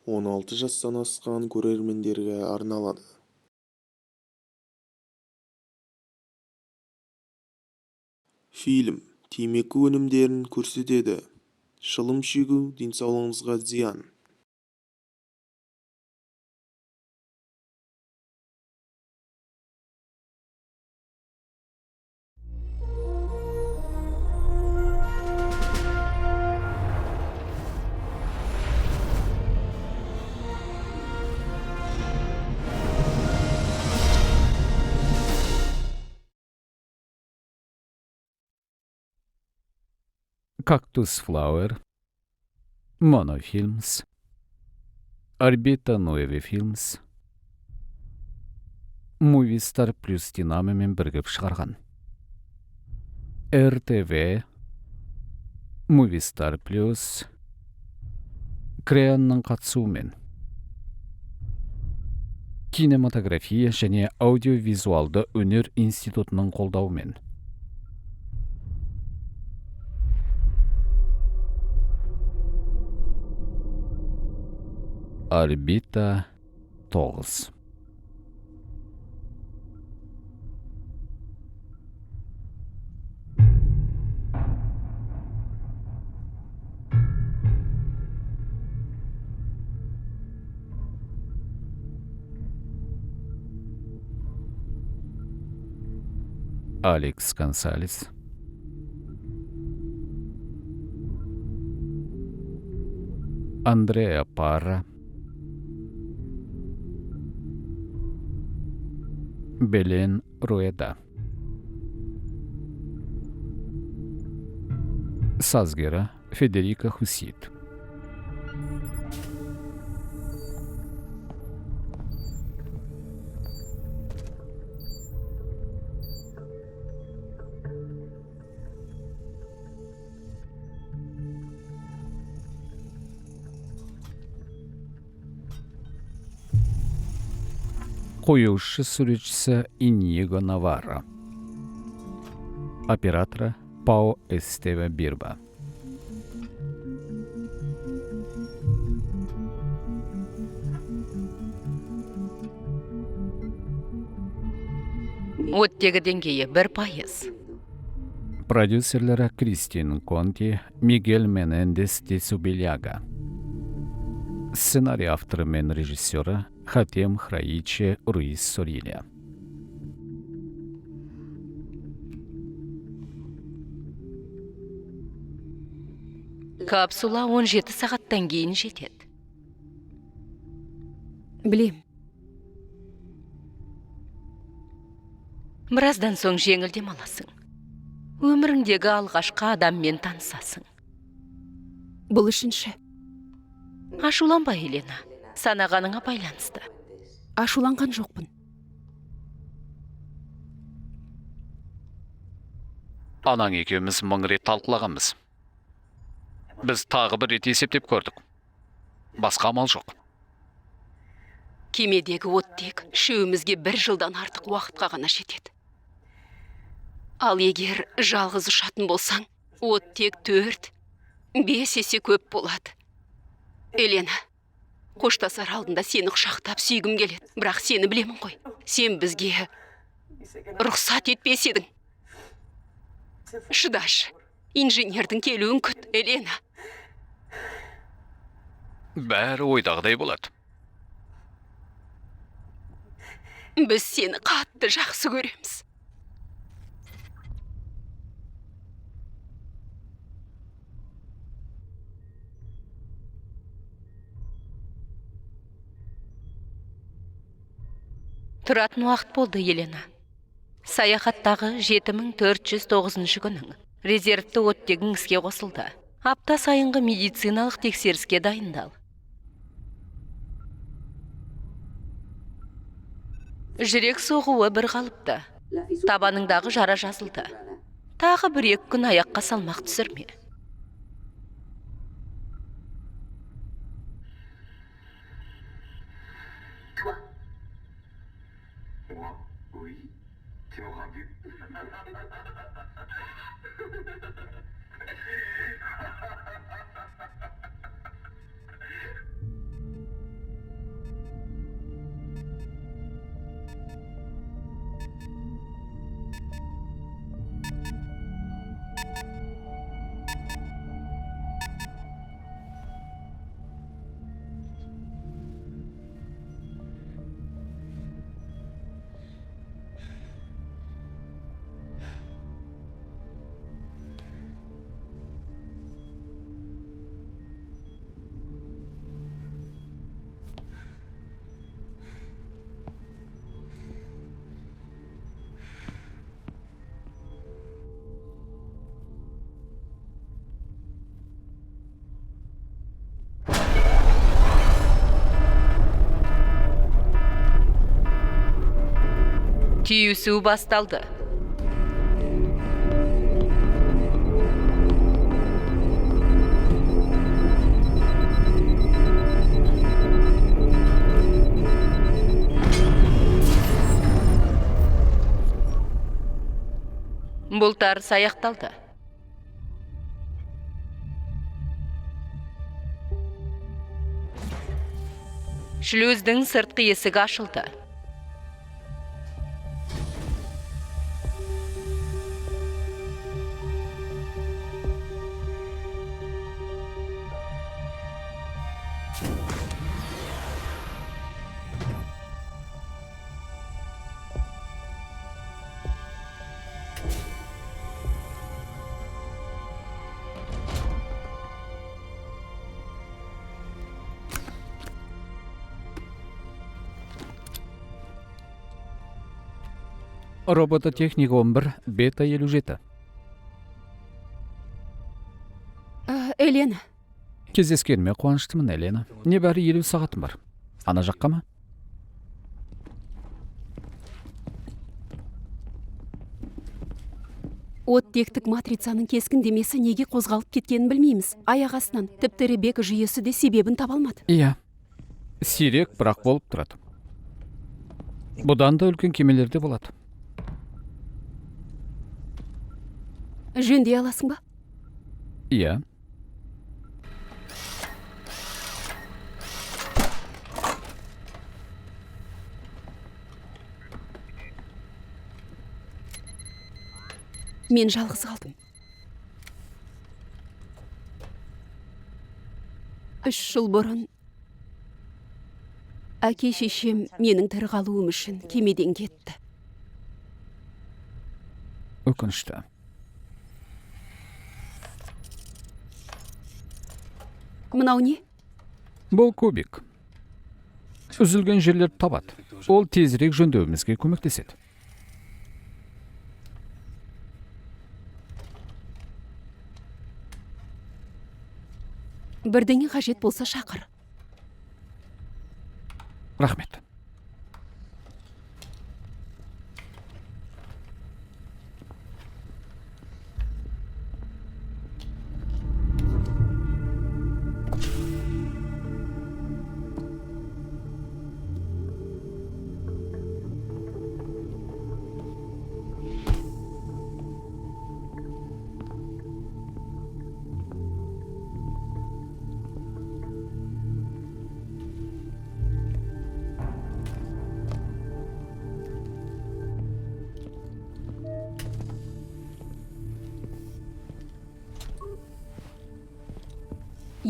16 жастан асқан көрермендерге арналады. Фильм темекі өнімдерін көрсетеді. Шылым шегу денсаулығыңызға зиян. Cactus Flower, Monofilms, Орбита Nueve Films, Movistar Plus Dinamoмен бірігіп шығарған. RTV, Movistar Plus, Креанның қатысуымен. Кинематография және аудиовизуалды өнер институтының қолдауымен. Орбита 9. Алекс Гонсалес, Андреа Парра, Белен Руэда. Сазгері Федерико Хусит. Қоюшы суретшісі Иньего Наварро. Операторы Пао Эстеве Бирба. Оттегі деңгейі 1%. Продюсерлері Кристин Конти, Мигель Менендес де Субельяга. Сценарий авторы мен режиссері Хатем Храиче Руис Сорилья. Капсула 17 сағаттан кейін жетеді. Білем. Біраздан соң жеңіл демаласың. Өміріңдегі алғашқы адаммен танысасың. Бұл үшінші. Ашуланба, Елена. Санағаныңа байланысты. Ашуланған жоқпын. Анаң екеуміз 1000 рет талқылағанбыз. Біз тағы бір рет есептеп көрдік. Басқа амал жоқ. Кемедегі оттек үшеумізге 1 жылдан артық уақытқа ғана жетеді. Ал егер жалғыз ұшатын болсаң, оттек 4-5 есе көп болады. Елена, қоштасар алдында сені құшақтап сүйгім келеді, бірақ сені білемін ғой. Сен бізге рұқсат етпес едің. Шыдашы, инженердің келуін күт, Елена. Бәрі ойдағыдай болады. Біз сені қатты жақсы көреміз. Тұратын уақыт болды, Елена. Саяхаттағы 7409 күнің. Резервті оттегің іске қосылды. Апта сайынғы медициналық тексеріске дайындал. Жүрек соғуы бір қалыпты. Табаныңдағы жара жазылды. Тағы 1-2 күн аяққа салмақ түсірме. Түйісу басталды. Бұлтарыс аяқталды. Шлюздің сыртқы есігі ашылды. Робототехника 11, бета 57. Елена. Кездескеніме қуаныштымын, Елена. Небәрі 50 сағатым бар. Ана жаққа ма? Оттектік матрицаның кескіндемесі неге қозғалып кеткенін білмейміз. Аяқ астынан тіпті Ребека жүйесі де себебін таба алмады. Иә. Сирек, бірақ болып тұрады. Бұдан да үлкен кемелерде болады. Жөндей аласың ба? Иә. Мен жалғыз қалдым. 3 жыл бұрын әке шешем менің тірі қалуым үшін кемеден кетті. Өкінішті. Мынау не? Бұл кубик. Үзілген жерлерді табады. Ол тезірек жөндеуімізге көмектеседі. Бірдеңе қажет болса шақыр. Рахмет.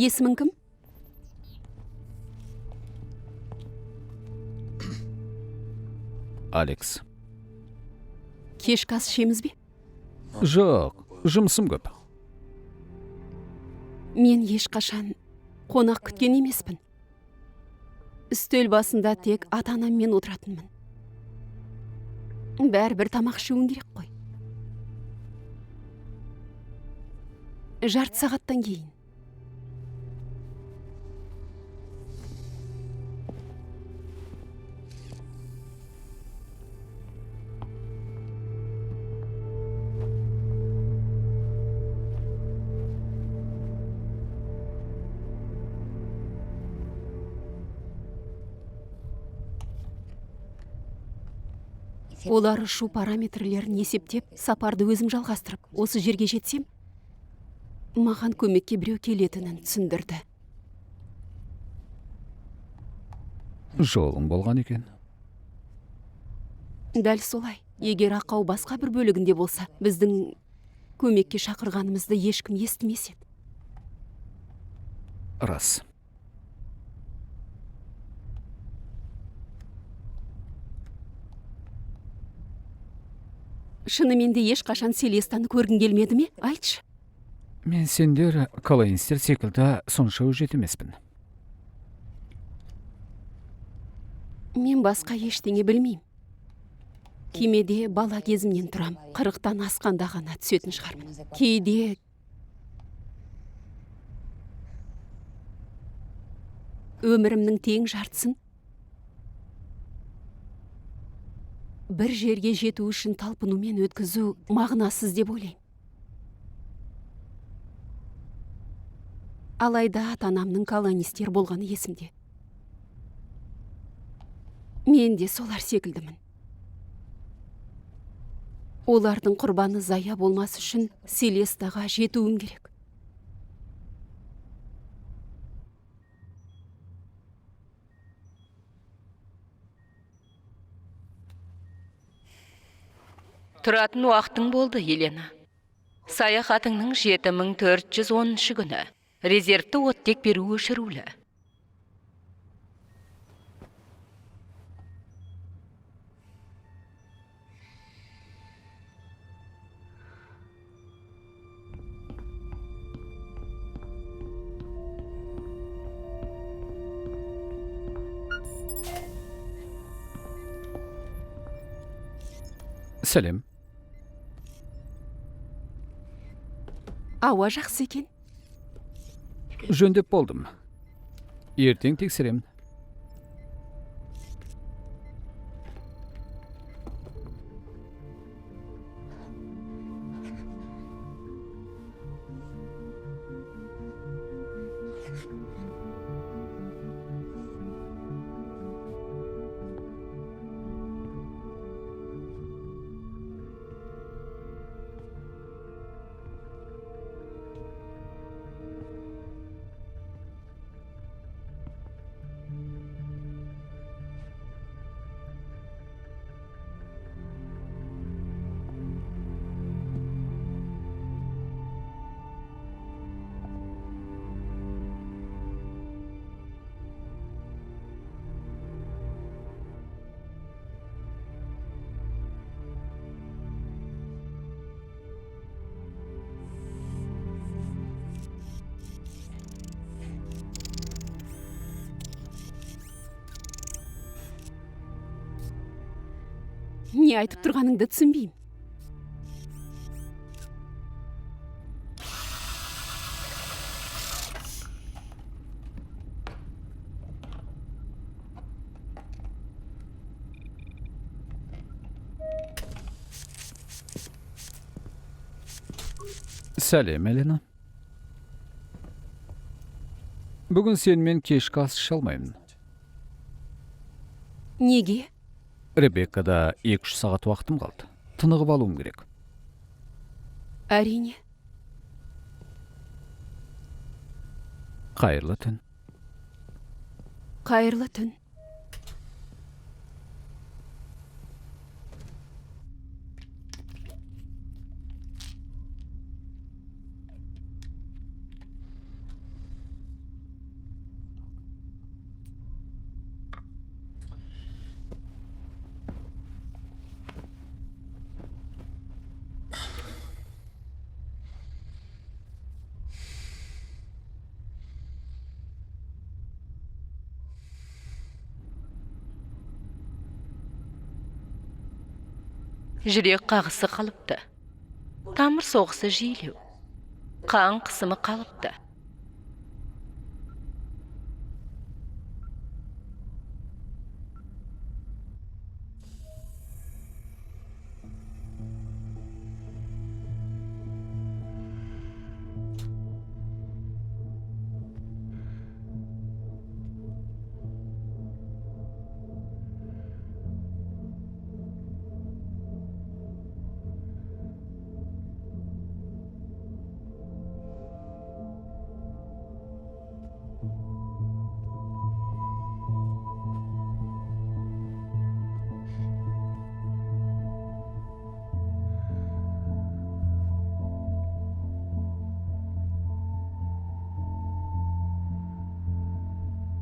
Есімің кім? Алекс. Кешкі ас ішеміз бе? Жоқ, жұмысым көп. Мен ешқашан қонақ күткен емеспін. Үстел басында тек ата-анаммен отыратынмын. Бәрібір тамақ ішуің керек қой. Жарты сағаттан кейін. Олар ұшу параметрлерін есептеп, сапарды өзім жалғастырып, осы жерге жетсем, маған көмекке біреу келетінін түсіндірді. Жолың болған екен. Дәл солай. Егер ақау басқа бір бөлігінде болса, біздің көмекке шақырғанымызды ешкім естімес еді. Рас. Шынымен де ешқашан Селестаны көргің келмеді ме? Айтшы. Мен сендер колонистер секілді сонша өжет емеспін. Мен басқа ештеңе білмеймін. Кемеде бала кезімнен тұрам. 40-тан асқанда ғана түсетін шығармын. Кейде өмірімнің тең жартысын бір жерге жету үшін талпынумен өткізу мағынасыз деп ойлаймын. Алайда ата-анамның колонистер болғаны есімде. Мен де солар секілдімін. Олардың құрбаны зая болмас үшін Селестаға жетуім керек. Тұратын уақытың болды, Елена. Саяхатыңның 7410 күні. Резервті оттек беру өшірулі. Сәлем. Ауа жақсы екен. Жөндеп болдым. Ертең тексеремін. Не айтып тұрғаныңды түсінбеймін. Сәлем, Елена. Бүгін сенімен кешкі ас іше алмаймын. Неге? Ребеккада 2-3 сағат уақытым қалды. Тынығып алуым керек. Әрине. Қайырлы түн. Қайырлы түн. Жүрек қағысы қалыпты. Тамыр соғысы жиілеу. Қан қысымы қалыпты.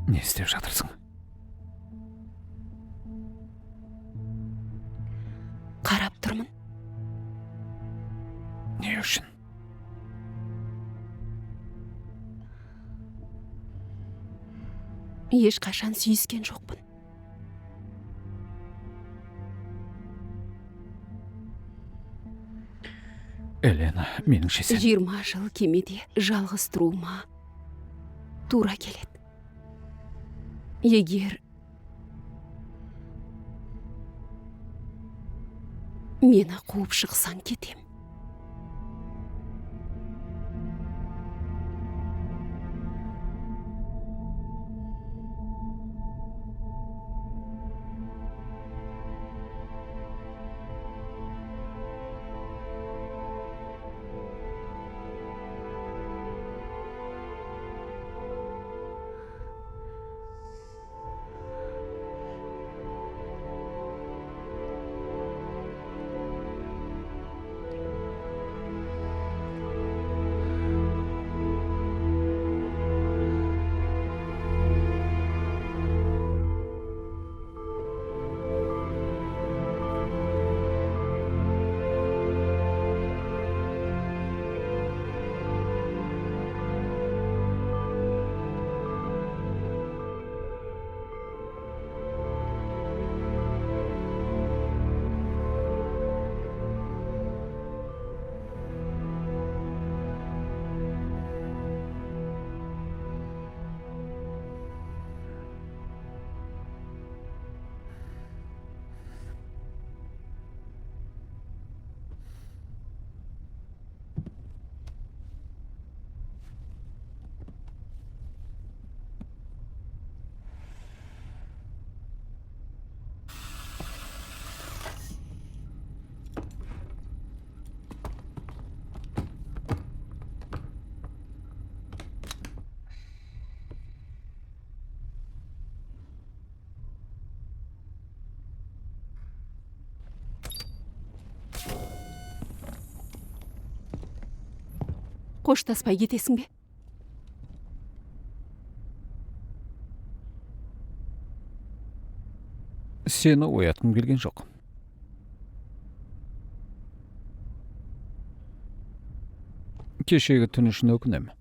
Не істеп жатырсың? Қарап тұрмын. Не үшін? Ешқашан сүйіскен жоқпын. Елена, меніңше сен... 20 жыл кемеде жалғыз тұруыма тура келеді. Егер Мені қуып шықсаң кетем. Қоштаспай кетесің бе? Сені оятқым келген жоқ. Кешегі түн үшін өкінемін.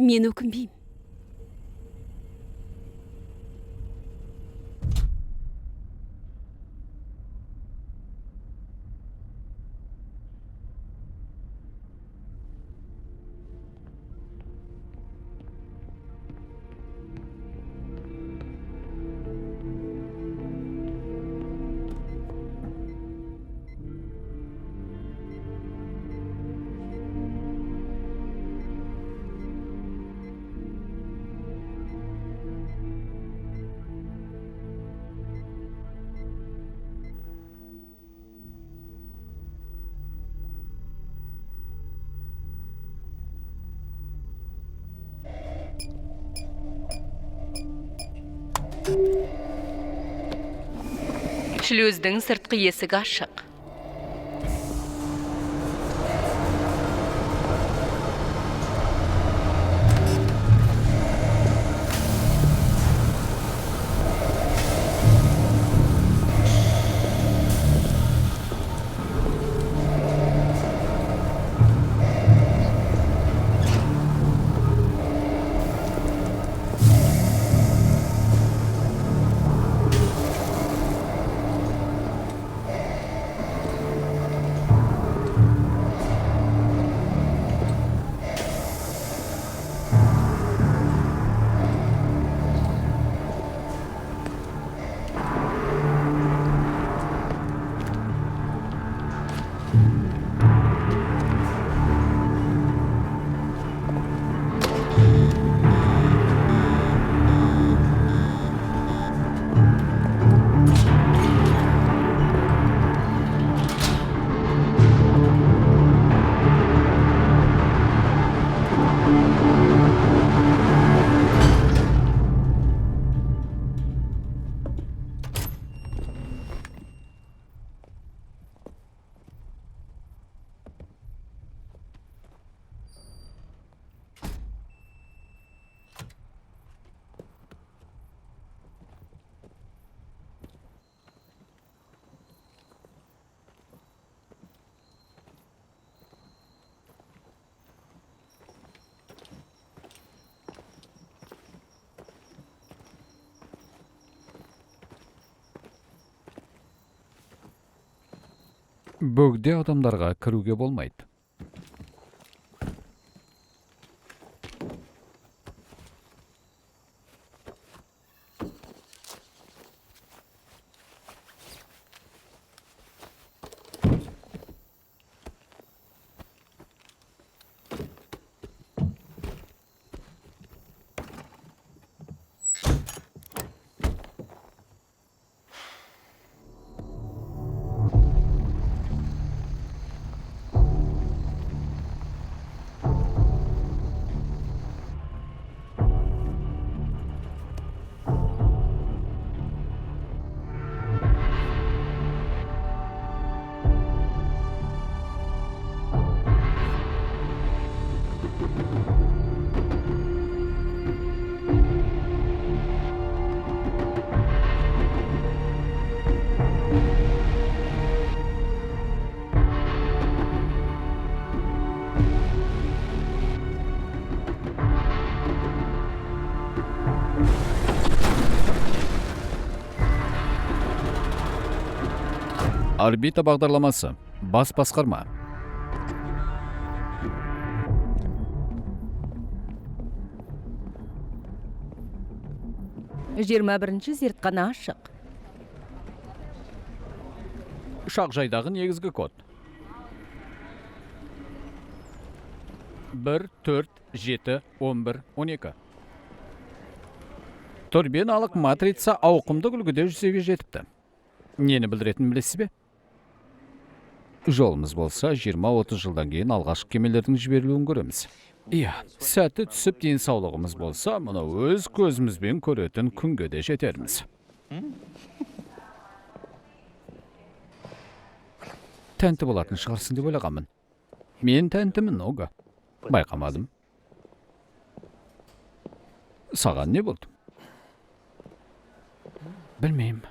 Мен өкінбеймін. Шлюздің сыртқы есігі ашық. Бөгде адамдарға кіруге болмайды. Орбита бағдарламасы. Бас басқарма. 21-ші зертхана ашық. Ұшақжайдағы негізгі код. 1, 4, 7, 11, 12. Турбиналық матрица ауқымды үлгіде жүзеге жетіпті. Нені білдіретінін білесіз бе? Жолымыз болса, 20-30 жылдан кейін алғашқы кемелердің жіберілуін көреміз. Иә, сәті түсіп денсаулығымыз болса, мұны өз көзімізбен көретін күнге де жетерміз. Тәнті болатын шығарсың деп ойлағанмын. Мен тәнтімін, Ога. Байқамадым. Саған не болды? Білмеймін.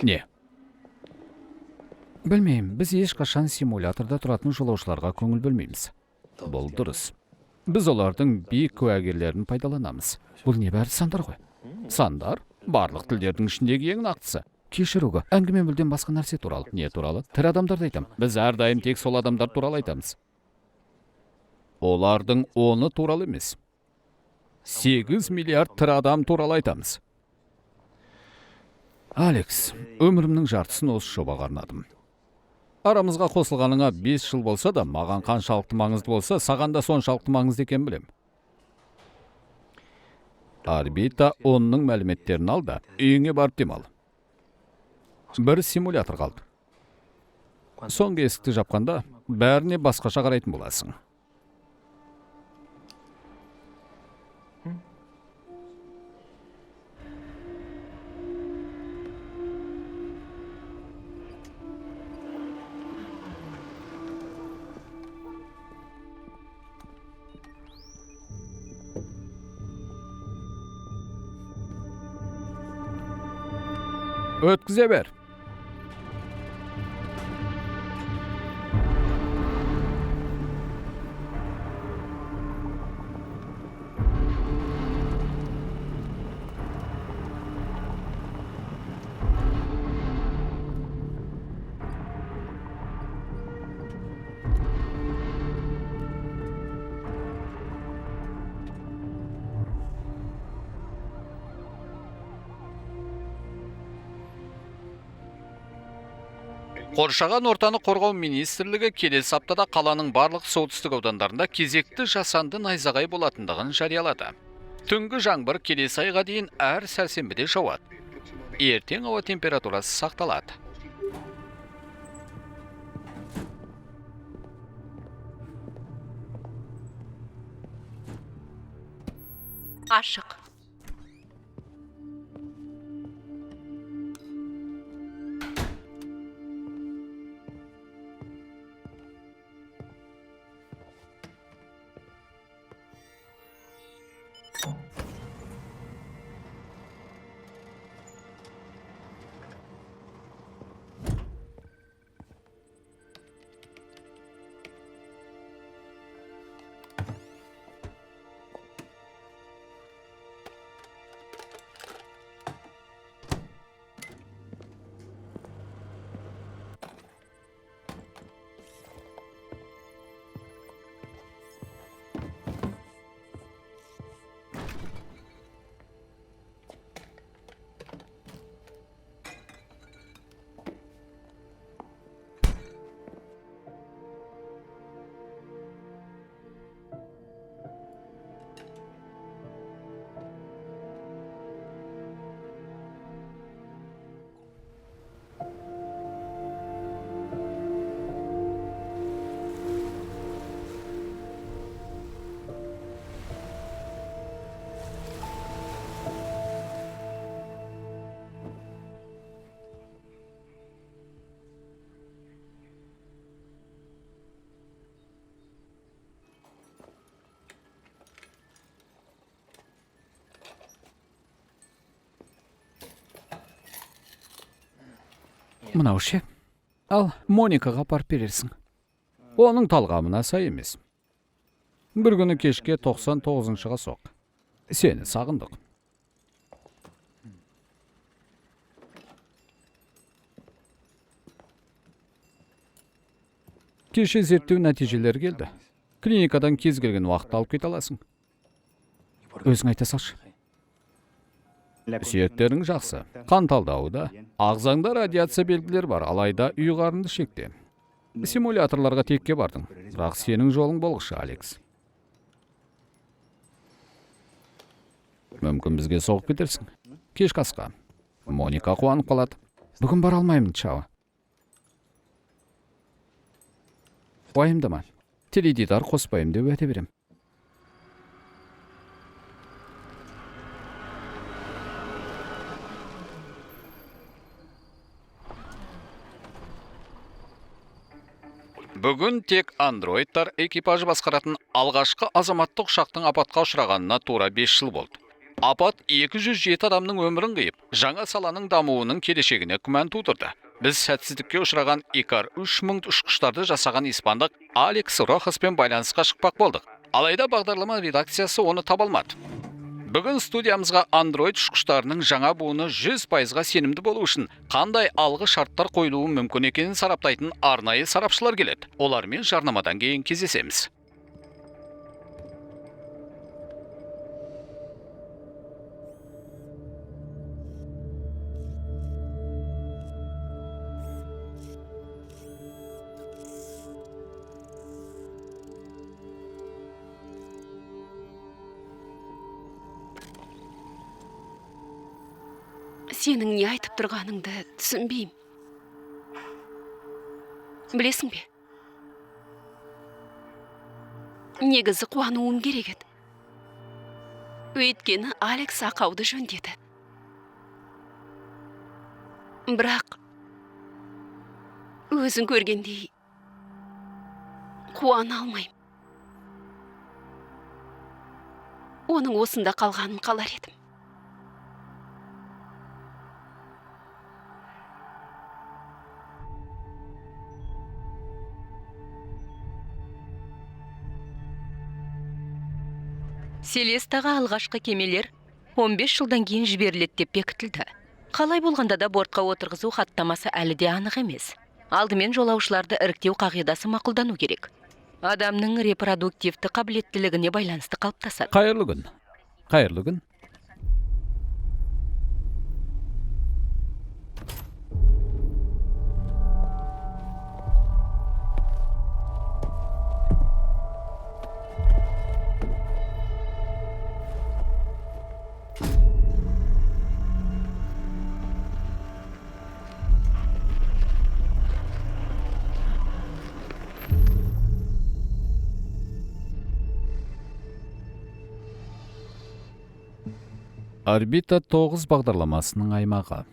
Не? Білмеймін, біз ешқашан симуляторда тұратын жолаушыларға көңіл бөлмейміз. Бұл дұрыс. Біз олардың биік куәгерлерін пайдаланамыз. Бұл небәрі сандар ғой. Сандар барлық тілдердің ішіндегі ең нақтысы. Кешір, Уго, әңгіме мүлдем басқа нәрсе туралы. Не туралы? Тірі адамдарды айтам. Біз әрдайым тек сол адамдар туралы айтамыз. Олардың оны туралы емес. 8 миллиард тірі адам туралы айтамыз. Алекс, өмірімнің жартысын осы жобаға арнадым. Арамызға қосылғаныңа 5 жыл болса да, маған қаншалықты маңызды болса, саған да соншалықты маңызды екенін білем. Орбита 10-ның мәліметтерін ал да, үйіңе барып демал. Бір симулятор қалды. Соңғы есікті жапқанда, бәріне басқаша қарайтын боласың. Өткізе бер. Қоршаған ортаны қорғау министрлігі келесі аптада қаланың барлық солтүстік аудандарында кезекті жасанды найзағай болатындығын жариялады. Түнгі жаңбыр келесі айға дейін әр сәрсенбіде жауады. Ертең ауа температурасы сақталады. Ашық. Мынау ше? Ал, Моникаға апарып берерсің. Оның талғамына сай емес. Бір күні кешке 99-шыға соқ. Сені сағындық. Кеше зерттеу нәтижелері келді. Клиникадан кез келген уақытта алып кете аласың. Өзің айта салшы. Сүйектерің жақсы, қан талдауы да. Ағзаңда радиация белгілері бар, алайда ұйғарынды шекте. Симуляторларға текке бардың, бірақ сенің жолың болғышы, Алекс. Мүмкін бізге соғып кетерсің. Кешкі асқа. Моника қуанып қалады. Бүгін бара алмаймын, чао. Уайымдама. Теледидар қоспаймын деп уәде берем. Бүгін тек андроидтар экипажы басқаратын алғашқы азаматтық ұшақтың апатқа ұшырағанына тура 5 жыл болды. Апат 207 адамның өмірін қиып, жаңа саланың дамуының келешегіне күмән тудырды. Біз сәтсіздікке ұшыраған Икар 3000 ұшқыштарды жасаған испандық Алекс Рохаспен байланысқа шықпақ болдық. Алайда бағдарлама редакциясы оны таба алмады. Бүгін студиямызға андроид ұшқыштарының жаңа буыны 100%-ға сенімді болу үшін қандай алғы шарттар қойылуы мүмкін екенін сараптайтын арнайы сарапшылар келеді. Олармен жарнамадан кейін кездесеміз. Сенің не айтып тұрғаныңды түсінбеймін. Білесің бе? Негізі қуануым керек еді. Өйткені Алекс ақауды жөндеді. Бірақ өзің көргендей қуана алмаймын. Оның осында қалғанын қалар едім. Селестаға алғашқы кемелер 15 жылдан кейін жіберіледі деп бекітілді. Қалай болғанда да бортқа отырғызу хаттамасы әлі де анық емес. Алдымен жолаушыларды іріктеу қағидасы мақұлдану керек. Адамның репродуктивті қабілеттілігіне байланысты қалыптасады. Қайырлы күн. Қайырлы күн. Орбита 9 бағдарламасының аймағы.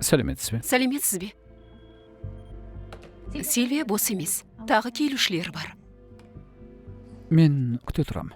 Сәлеметсіз бе? Сәлеметсіз бе? Сильвия бос емес. Тағы келушілер бар. Мен күте тұрам.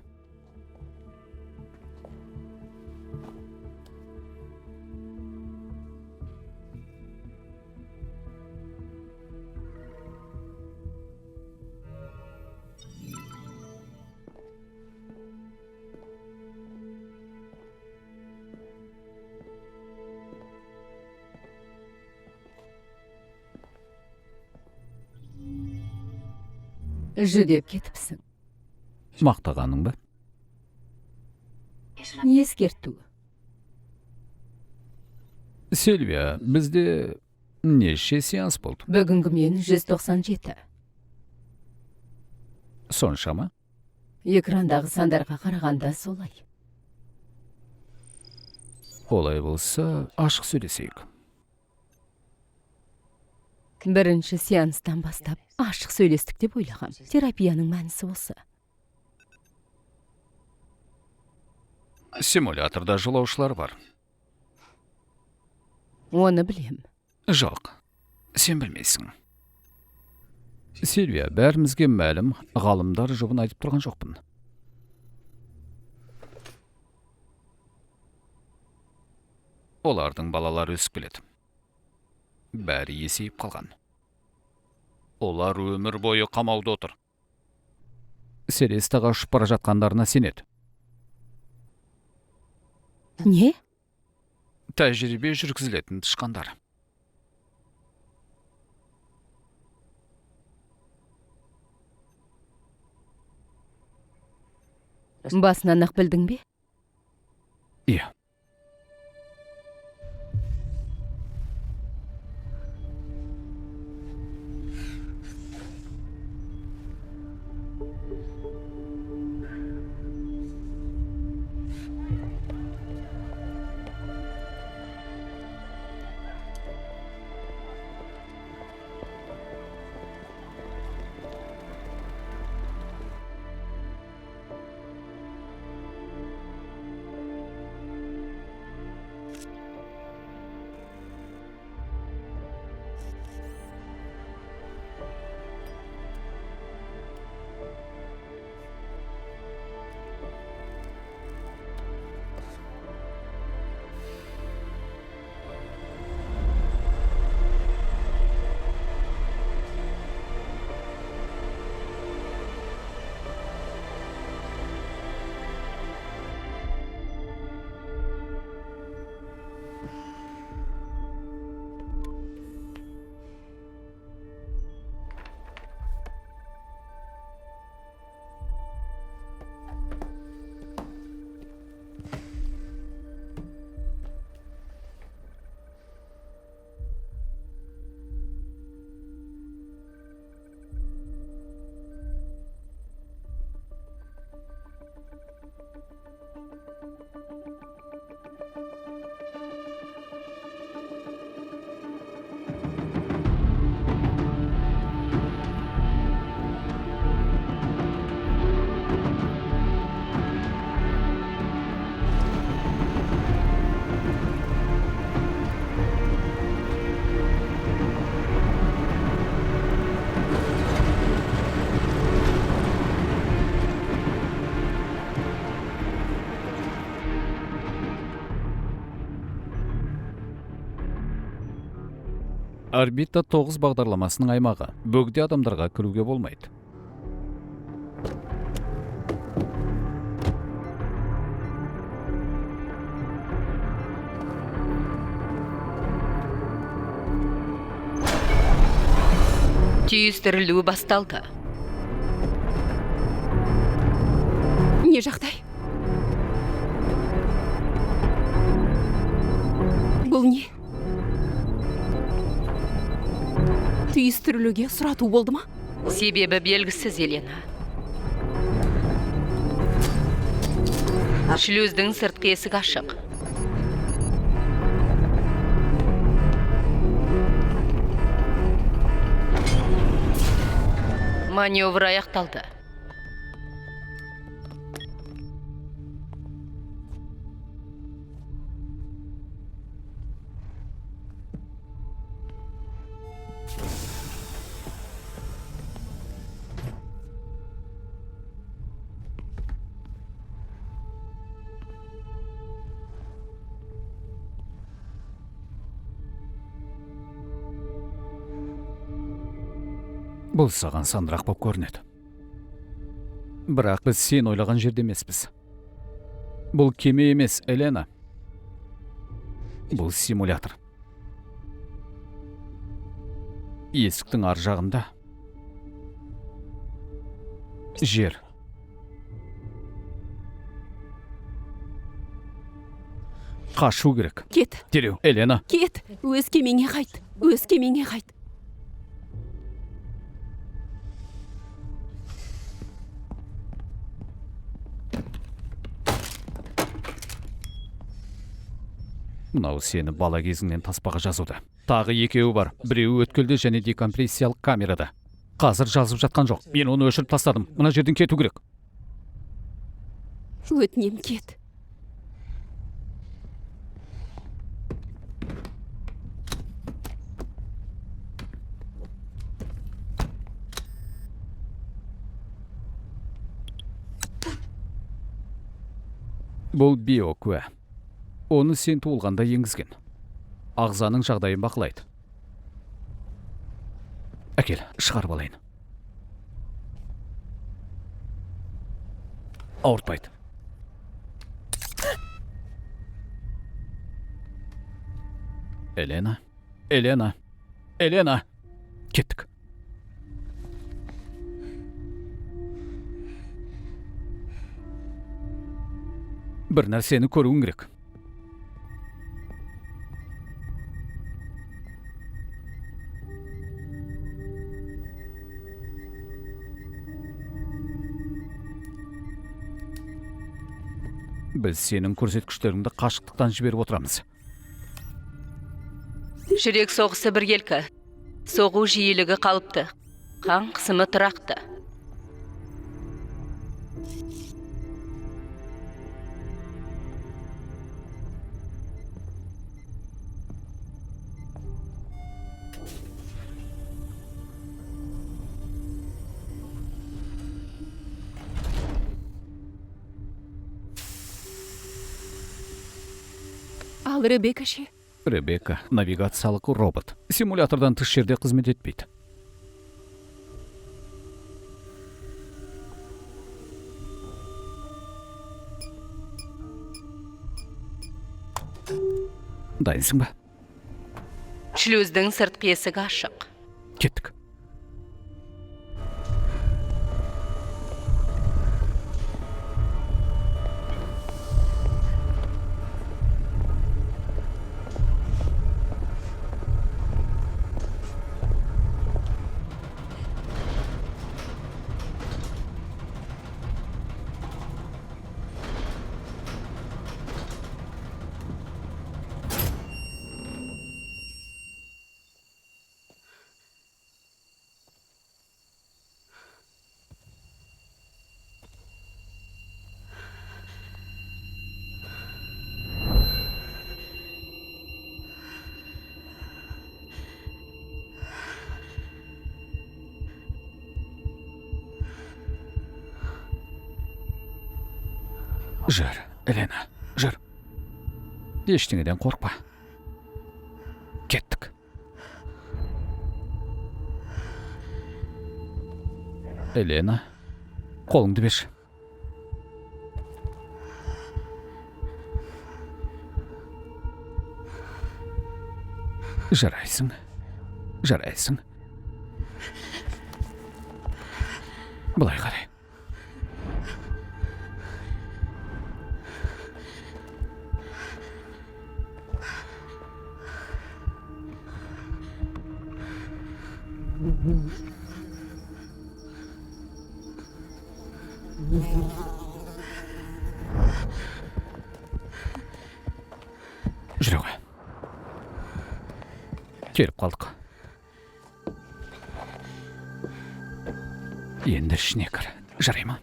Жүдеп кетіпсің. Мақтағаның ба? Ескерту. Сильвия, бізде неше сеанс болды? Бүгінгі мен 197. Соншама? Экрандағы сандарға қарағанда солай. Олай болса, ашық сөйлесейік. Бірінші сеанстан бастап ашық сөйлестік деп ойлағам. Терапияның мәнісі осы. Симуляторда жолаушылар бар. Оны білем. Жоқ, сен білмейсің. Сильвия, бәрімізге мәлім, ғалымдар жұбын айтып тұрған жоқпын. Олардың балалары өсіп келеді. Бәрі есейіп қалған. Олар өмір бойы қамауда отыр. Селестаға ұшып бара жатқандарына сенеді. Не? Тәжірибе жүргізілетін тышқандар. Басынан ақ білдің бе? Иә. Орбита 9 бағдарламасының аймағы. Бөгде адамдарға кіруге болмайды. Түйістірілу басталды. Не жағдай? Бұл не? Түйістірілуге сұрату болды ма? Себебі белгісіз, Елена. Шлюздің сыртқы есігі ашық. Маневр аяқталды. Бұл саған сандырақ боп көрінеді. Бірақ біз сен ойлаған жерде емеспіз. Бұл кеме емес, Елена. Бұл симулятор. Есіктің ар жағында жер. Қашу керек. Кет. Дереу, Елена. Кет. Өз кемеңе қайт. Өз кемеңе қайт. Мынау сені бала кезіңнен таспаға жазуда. Тағы екеуі бар. Біреуі өткелде және декомпрессиялық камерада. Қазір жазып жатқан жоқ. Мен оны өшіріп тастадым. Мына жерден кету керек. Өтінем, кет. Бұл биокуә. Оны сен туылғанда енгізген. Ағзаның жағдайын бақылайды. Әкел, шығарып алайын. Ауыртпайды. Елена, Елена, Елена. Кеттік. Бір нәрсені көруің керек. Біз сенің көрсеткіштеріңді қашықтықтан жіберіп отырамыз. Жүрек соғысы біркелкі. Соғу жиілігі қалыпты. Қан қысымы тұрақты. Ал Ребекка ше? Ребекка навигациялық робот. Симулятордан тыс жерде қызмет етпейді. Дайынсың ба? Шлюздің сыртқы есігі ашық. Кеттік. Жүр, Елена, жүр. Ештеңеден қорықпа. Кеттік. Елена, қолыңды берші. Жарайсың, жарайсың. Былай қарай. Жүре ғой. Келіп қалдық. Енді ішіне кір. Жарай ма?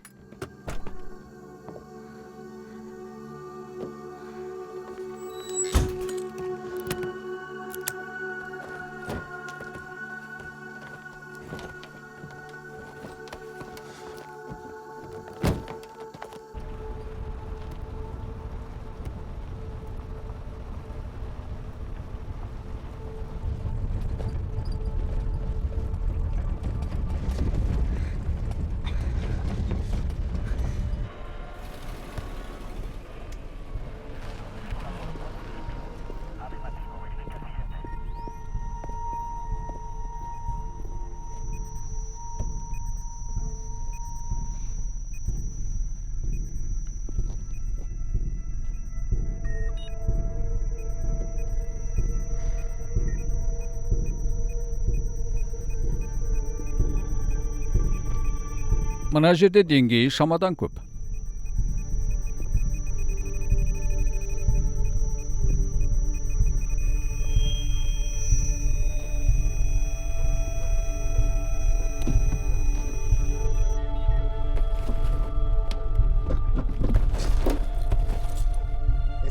Мына жерде деңгейі шамадан көп.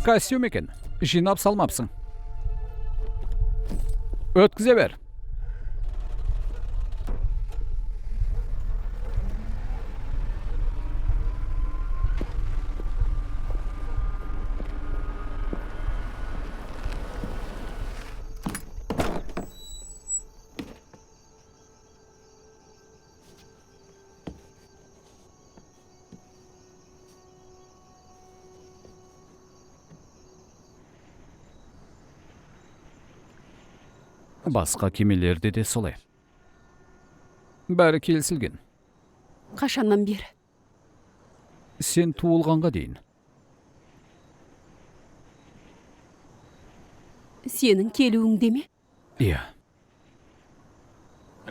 Костюм екен. Жинап салмапсың. Өткізе бер. Басқа кемелерде де солай. Бәрі келісілген. Қашаннан бері? Сен туылғанға дейін. Сенің келуіңде ме? Иә.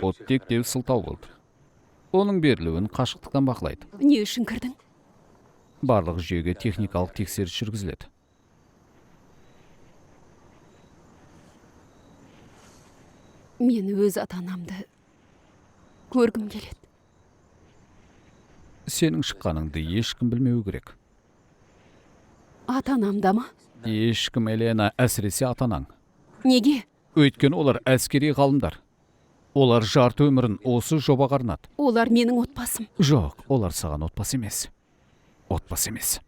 Оттек деу сылтау болды. Оның берілуін қашықтықтан бақылайды. Не үшін кірдің? Барлық жүйеге техникалық тексеріс жүргізіледі. Мен өз ата-анамды көргім келеді. Сенің шыққаныңды ешкім білмеуі керек. Ата-анам да ма? Ешкім, Елена, әсіресе ата-анаң. Неге? Өйткені олар әскери ғалымдар. Олар жарты өмірін осы жобаға арнады. Олар менің отбасым. Жоқ, олар саған отбасы емес. Отбасы емес.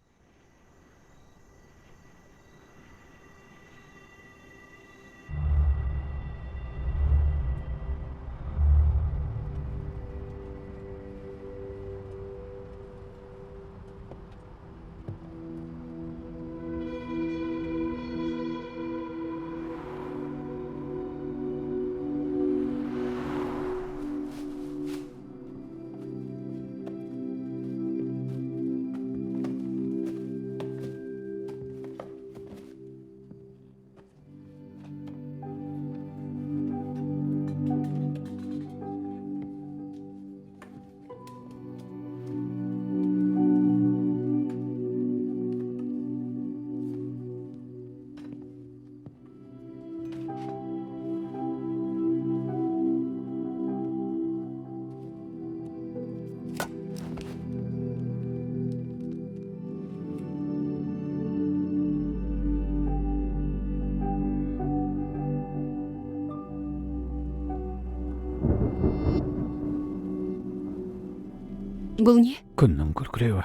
Бұл не? Күннің күркіреуі.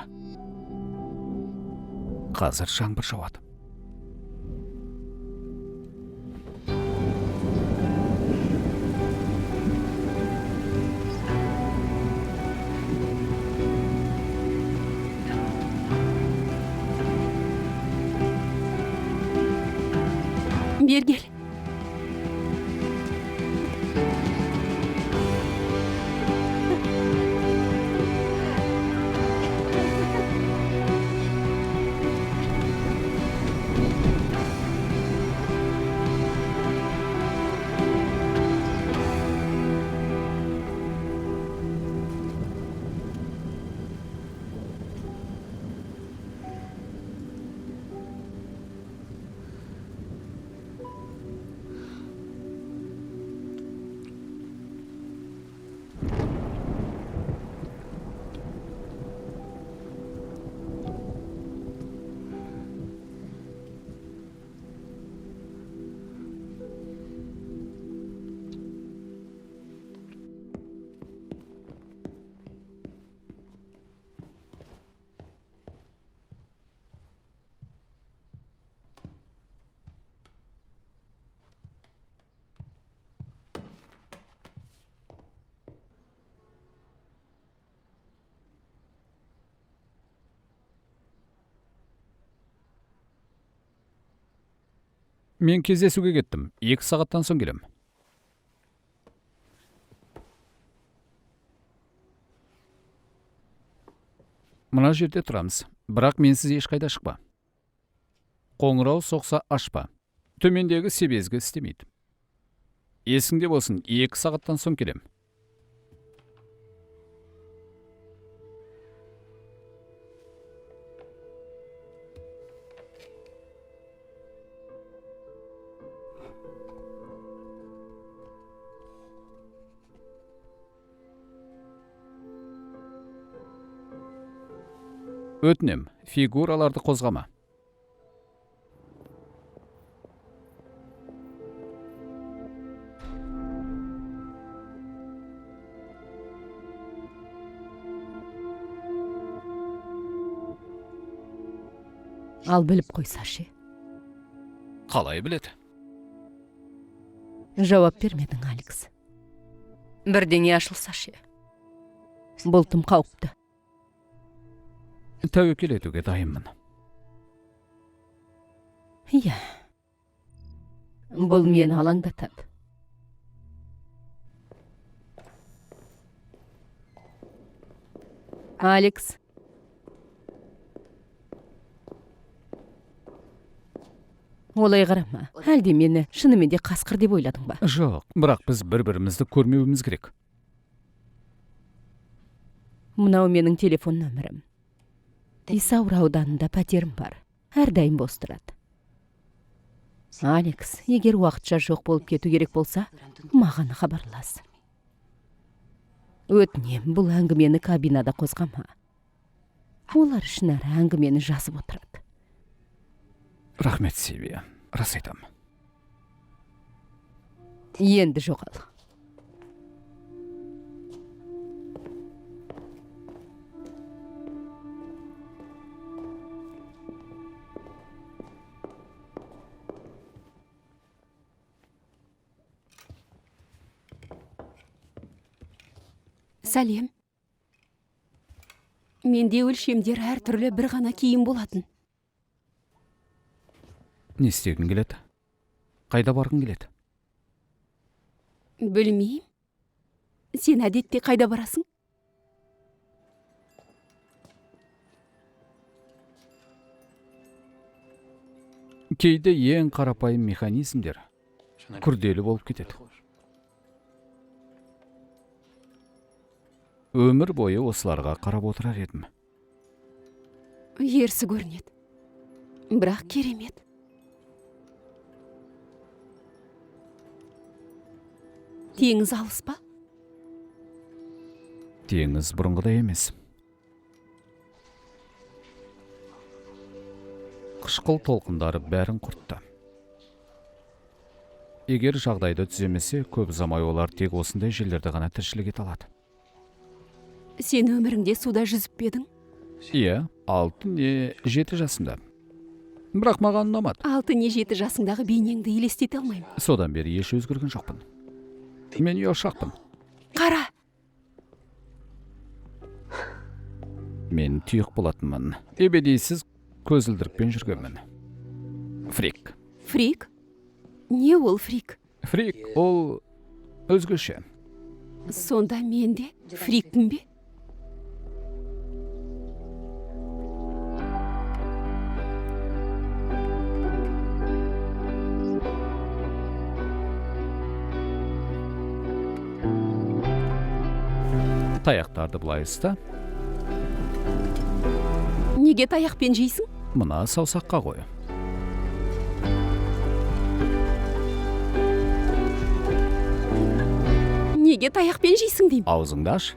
Қазір жаңбыр жауады. Бері кел. Мен кездесуге кеттім. 2 сағаттан соң келем. Мына жерде тұрамыз. Бірақ менсіз ешқайда шықпа. Қоңырау соқса ашпа. Төмендегі себезгі істемейді. Есіңде болсын, 2 сағаттан соң келем. Өтінем, фигураларды қозғама. Ал біліп қойса ше? Қалай біледі? Жауап бермедің, Алекс. Бірдеңе ашылса ше? Бұл тым қауіпті. Тәуекел етуге дайынмын. Иә. Бұл мені алаңдатады. Алекс. Олай қарама. Әлде мені шынымен де қасқыр деп ойладың ба? Жоқ, бірақ біз бір-бірімізді көрмеуіміз керек. Мынау менің телефон нөмірім. Исаура ауданында пәтерім бар. Әрдайым бос тұрады. Алекс, егер уақытша жоқ болып кету керек болса, маған хабарлас. Өтінем, бұл әңгімені кабинада қозғама. Олар ішінара әңгімені жазып отырады. Рахмет, Сильвия. Рас айтам. Енді жоғал. Сәлем. Менде өлшемдер әртүрлі, бір ғана киім болатын. Не істегің келеді? Қайда барғың келеді? Білмеймін. Сен әдетте қайда барасың? Кейде ең қарапайым механизмдер күрделі болып кетеді. Өмір бойы осыларға қарап отырар едім. Ерсі көрінеді. Бірақ керемет. Теңіз алыс па? Теңіз бұрынғыдай емес. Қышқыл толқындары бәрін құртты. Егер жағдайды түземесе, көп ұзамай олар тек осындай жерлерде ғана тіршілік ете алады. Сен өміріңде суда жүзіп пе едің? Иә, 6 не 7 жасымда. Бірақ маған ұнамады. 6 не 7 жасыңдағы бейнеңді елестете алмаймын. Содан бері еш өзгерген жоқпын. Мен ұялшақпын. Қара! Мен тұйық болатынмын. Ebедейсіз көзілдірікпен жүргенмін. Фрик. Фрик? Не ол фрик? Фрик ол өзгеше. Сонда мен де фрикпін бе? Таяқтарды былай ұста. Неге таяқпен жейсің? Мына саусаққа қой. Неге таяқпен жейсің деймін? Аузыңды аш.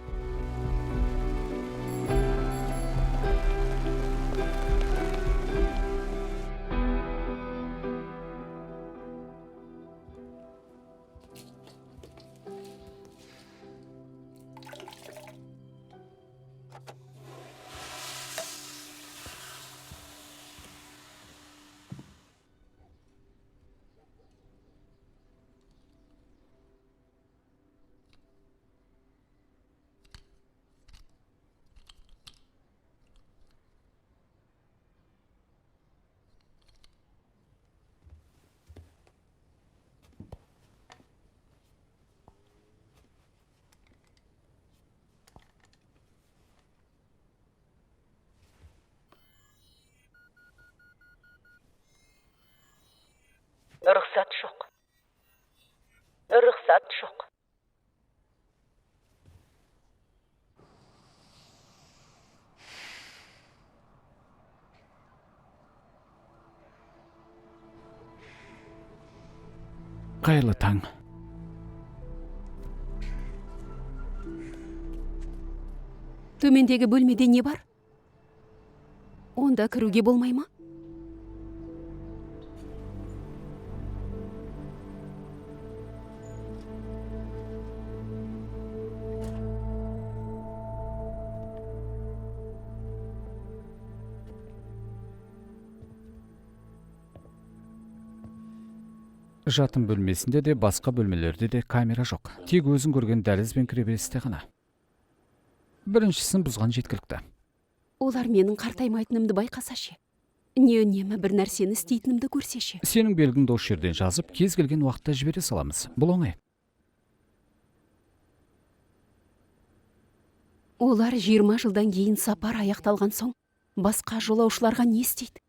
Рұқсат жоқ. Рұқсат жоқ. Қайырлы таң. Төмендегі бөлмеде не бар? Онда кіруге болмай ма? Жатын бөлмесінде де, басқа бөлмелерде де камера жоқ. Тек өзің көрген дәліз бен кіреберісте ғана. Біріншісін бұзған жеткілікті. Олар менің қартаймайтынымды байқаса ше? Не үнемі бір нәрсені істейтінімді көрсе ше? Сенің белгіңді осы жерден жазып, кез келген уақытта жібере саламыз. Бұл оңай. Олар 20 жылдан кейін сапар аяқталған соң басқа жолаушыларға не істейді?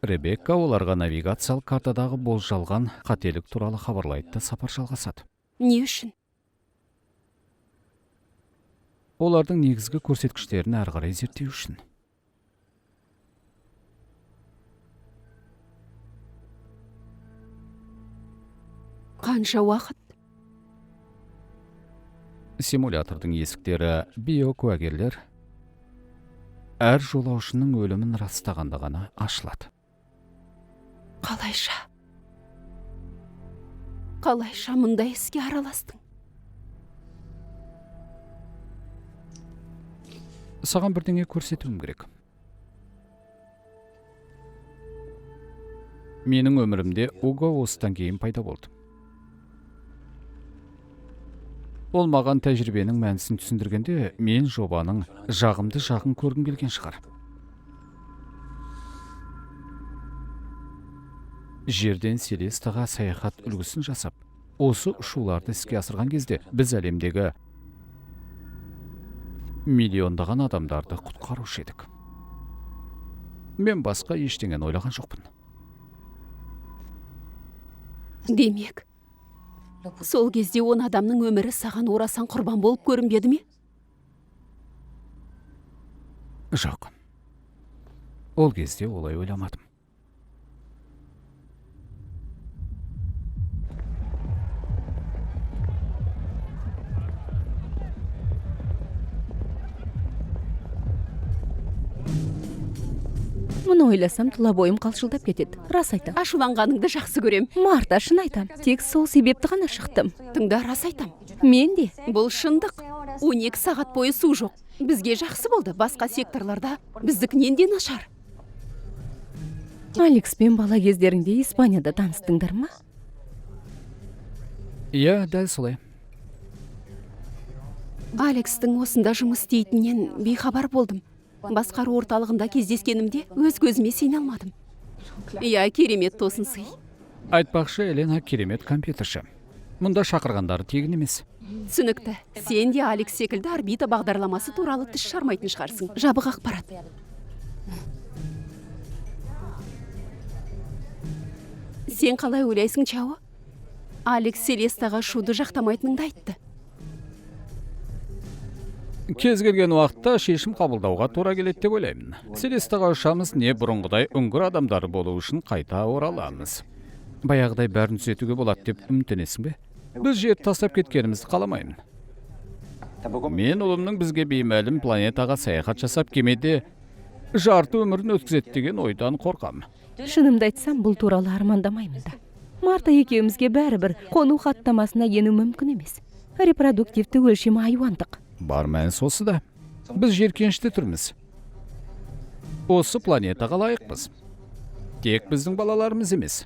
Ребекка оларға навигациялық картадағы болжалған қателік туралы хабарлайды да, сапар жалғасады. Не үшін? Олардың негізгі көрсеткіштерін әрі қарай зерттеу үшін. Қанша уақыт? Симулятордың есіктері биокуәгерлер әр жолаушының өлімін растағанда ғана ашылады. Қалайша? Қалайша мұндай іске араластың? Саған бірдеңе көрсетуім керек. Менің өмірімде Уго осыдан кейін пайда болды. Ол маған тәжірибенің мәнісін түсіндіргенде, мен жобаның жағымды жағын көргім келген шығар. Жерден Селестаға саяхат үлгісін жасап, осы ұшуларды іске асырған кезде біз әлемдегі миллиондаған адамдарды құтқарушы едік. Мен басқа ештеңені ойлаған жоқпын. Демек, сол кезде 10 адамның өмірі саған орасан құрбан болып көрінбеді ме? Жоқ. Ол кезде олай ойламадым. Мұны ойласам, тұла бойым қалшылдап кетеді. Рас айтам. Ашуланғаныңды жақсы көрем. Марта, шын айтам. Тек сол себепті ғана шықтым. Тыңда, рас айтам. Мен де. Бұл шындық. 12 сағат бойы су жоқ. Бізге жақсы болды. Басқа секторларда біздікінен де нашар. Алекспен бала кездеріңде Испанияда таныстыңдар ма? Иә, дәл солай. Алекстің осында жұмыс істейтінінен бейхабар болдым. Басқару орталығында кездескенімде өз көзіме сене алмадым. Иә, керемет тосын сый. Айтпақшы, Елена керемет компьютерші. Мұнда шақырғандары тегін емес. Түсінікті. Сен де Алекс секілді орбита бағдарламасы туралы тіс жармайтын шығарсың. Жабық ақпарат. Сен қалай ойлайсың, Чао? Алекс Селестаға ұшуды жақтамайтыныңды айтты. Кез келген уақытта шешім қабылдауға тура келеді деп ойлаймын. Селестаға ұшамыз, не бұрынғыдай үңгір адамдары болу үшін қайта ораламыз. Баяғыдай бәрін түзетуге болады деп үміттенесің бе? Біз жерді тастап кеткенімізді қаламаймын. Мен ұлымның бізге беймәлім планетаға саяхат жасап кемеде жарты өмірін өткізеді деген ойдан қорқам. Шынымды айтсам, бұл туралы армандамаймын да. Марта екеумізге бәрібір қону хаттамасына ену мүмкін емес. Репродуктивті өлшемі айуандық. Бар мәнісі осы да. Біз жеркенішті түрміз. Осы планетаға лайықпыз. Тек біздің балаларымыз емес.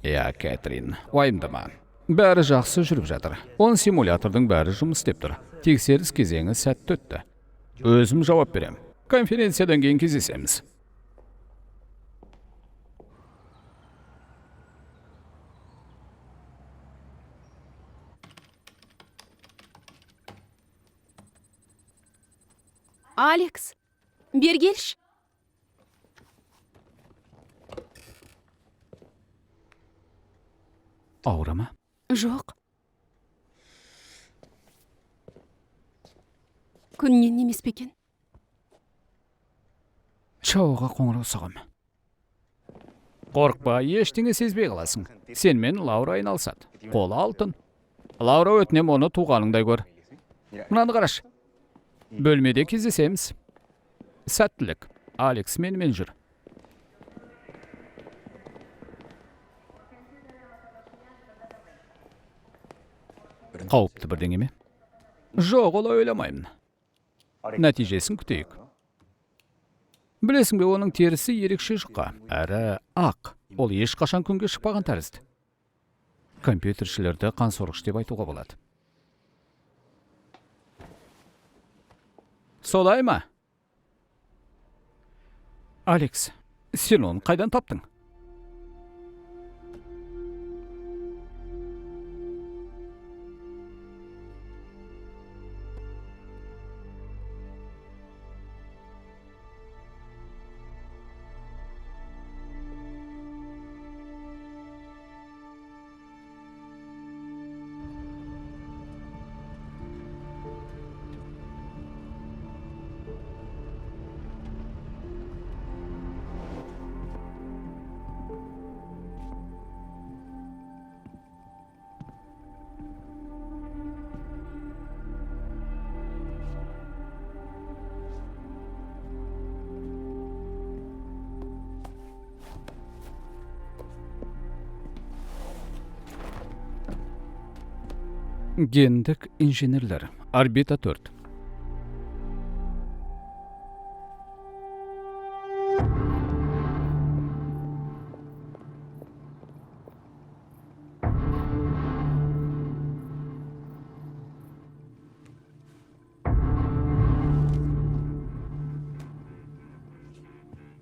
Иә, Кэтрин, уайымдама. Бәрі жақсы жүріп жатыр. 10 симулятордың бәрі жұмыс істеп тұр. Тексеріс кезеңі сәтті өтті. Өзім жауап берем. Конференциядан кейін кездесеміз. Алекс, бері келші. Ауыра ма? Жоқ. Күннен емес пе екен? Чаоға қоңырау соғам. Қорықпа, ештеңе сезбей қаласың. Сенімен Лаура айналысады. Қолы алтын. Лаура, өтінем, оны туғаныңдай көр. Мынаны қарашы. Бөлмеде кездесеміз. Сәттілік. Алекс менімен жүр. Қауіпті бірдеңе ме? Жоқ, олай ойламаймын. Нәтижесін күтейік. Білесің бе, оның терісі ерекше жұқа, әрі ақ. Ол ешқашан күнге шықпаған тәрізді. Компьютершілерді қансорғыш деп айтуға болады. Солай ма? Алекс, сен оны қайдан таптың? Гендік инженерлер. Орбита 4.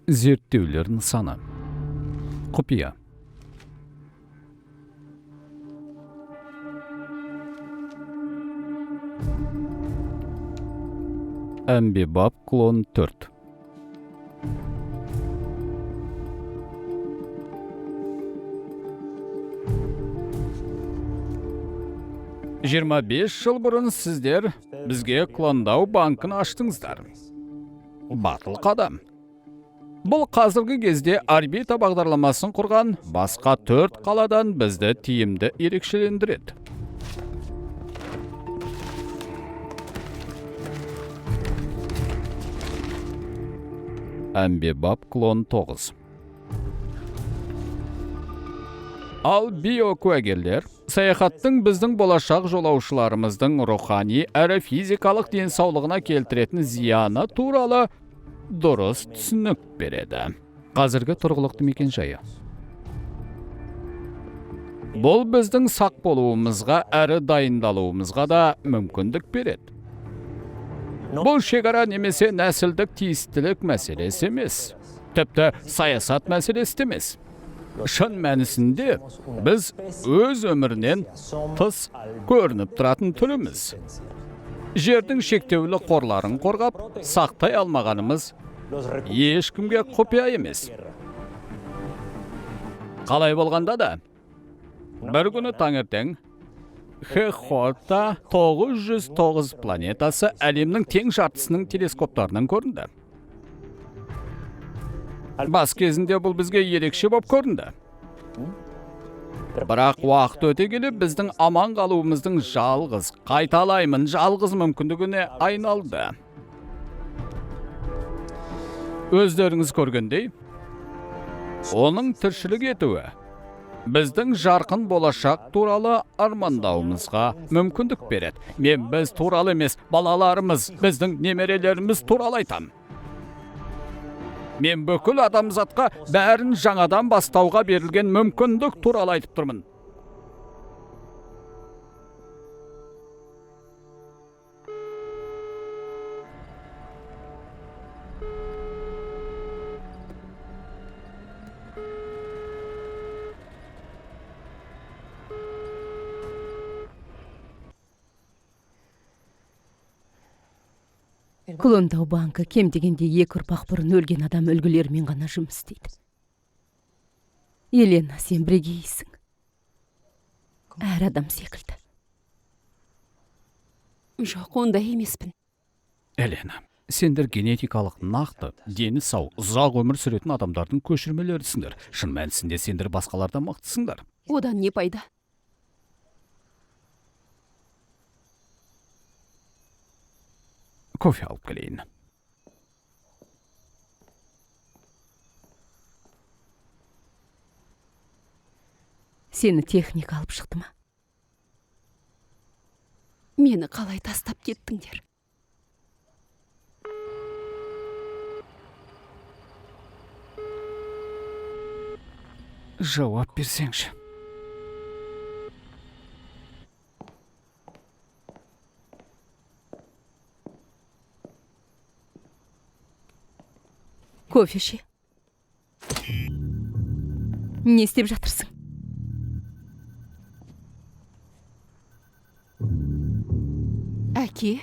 Зерттеулер нысаны. Құпия. Әмбебап клон 4. 25 жыл бұрын сіздер бізге клондау банкін аштыңыздар. Батыл қадам. Бұл қазіргі кезде орбита бағдарламасын құрған басқа 4 қаладан бізді тиімді ерекшелендіреді. Әмбебап клон 9. Ал биокуәгерлер саяхаттың біздің болашақ жолаушыларымыздың рухани әрі физикалық денсаулығына келтіретін зияны туралы дұрыс түсінік береді. Қазіргі тұрғылықты мекенжайы. Бұл біздің сақ болуымызға әрі дайындалуымызға да мүмкіндік береді. Бұл шекара немесе нәсілдік тиістілік мәселесі емес. Тіпті саясат мәселесі де емес. Шын мәнісінде біз өз өмірінен тыс көрініп тұратын түріміз. Жердің шектеулі қорларын қорғап, сақтай алмағанымыз ешкімге құпия емес. Қалай болғанда да, бір күні таңертең Хехота 909 планетасы әлемнің тең жартысының телескоптарынан көрінді. Бас кезінде бұл бізге ерекше боп көрінді. Бірақ уақыт өте келе біздің аман қалуымыздың жалғыз, қайталаймын, жалғыз мүмкіндігіне айналды. Өздеріңіз көргендей, оның тіршілік етуі біздің жарқын болашақ туралы армандауымызға мүмкіндік береді. Мен біз туралы емес, балаларымыз, біздің немерелеріміз туралы айтам. Мен бүкіл адамзатқа бәрін жаңадан бастауға берілген мүмкіндік туралы айтып тұрмын. Клондау банкі кем дегенде 2 ұрпақ бұрын өлген адам үлгілерімен ғана жұмыс істейді. Елена, сен бірегейсің. Әр адам секілді. Жоқ, ондай емеспін. Елена, сендер генетикалық нақты, дені сау, ұзақ өмір сүретін адамдардың көшірмелерісіңдер. Шын мәнісінде сендер басқалардан мықтысыңдар. Одан не пайда? Кофе алып келейін. Сені техника алып шықты ма? Мені қалай тастап кеттіңдер? Жауап берсеңші. Кофе ше? Не істеп жатырсың? Әке?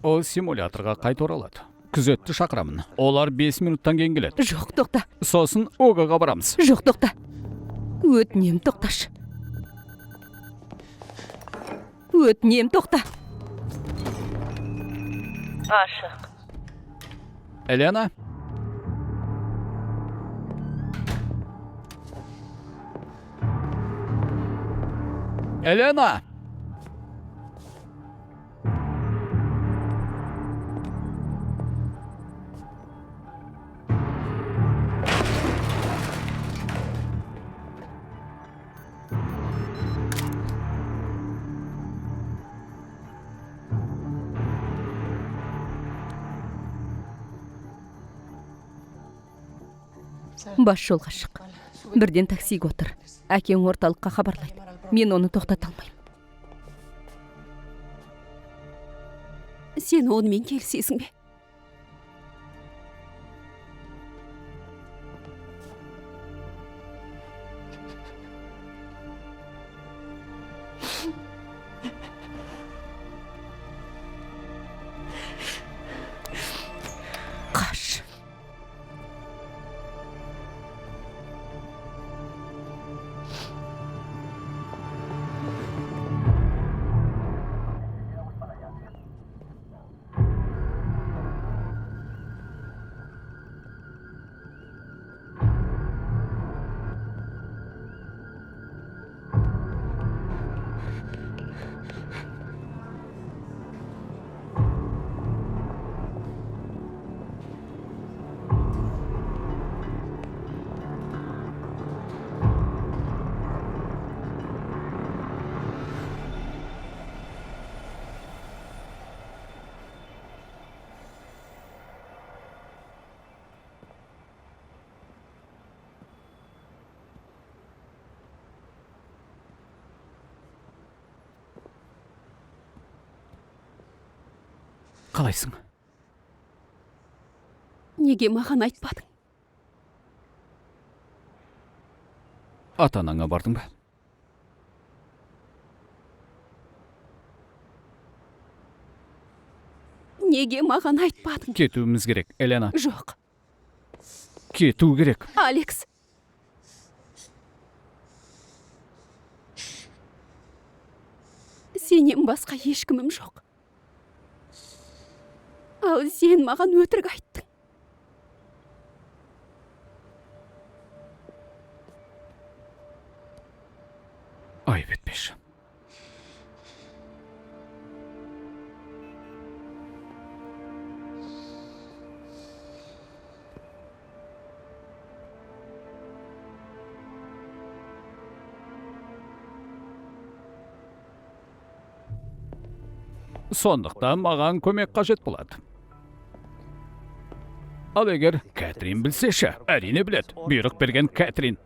Ол симуляторға қайта оралады. Күзетті шақырамын. Олар 5 минуттан кейін келеді. Жоқ, тоқта. Сосын Огаға барамыз. Жоқ, тоқта. Өтінем, тоқташы. Өтінем, тоқта. Ашық. Елена? Елена! Бас жолға шық. Бірден таксиге отыр. Әкең орталыққа хабарлайды. Мен оны тоқтата алмаймын. Сен онымен келісесің бе? Қаш. Қалайсың? Неге маған айтпадың? Ата-анаңа бардың ба? Неге маған айтпадың? Кетуіміз керек, Елена. Жоқ, Кету керек. Алекс. Сенен басқа ешкімім жоқ. Ал сен маған өтірік айттың. Айып етпеші. Сондықтан маған көмек қажет болады. Ал егер Кэтрин білсе ше, әрине біледі. Бұйрық берген Кэтрин.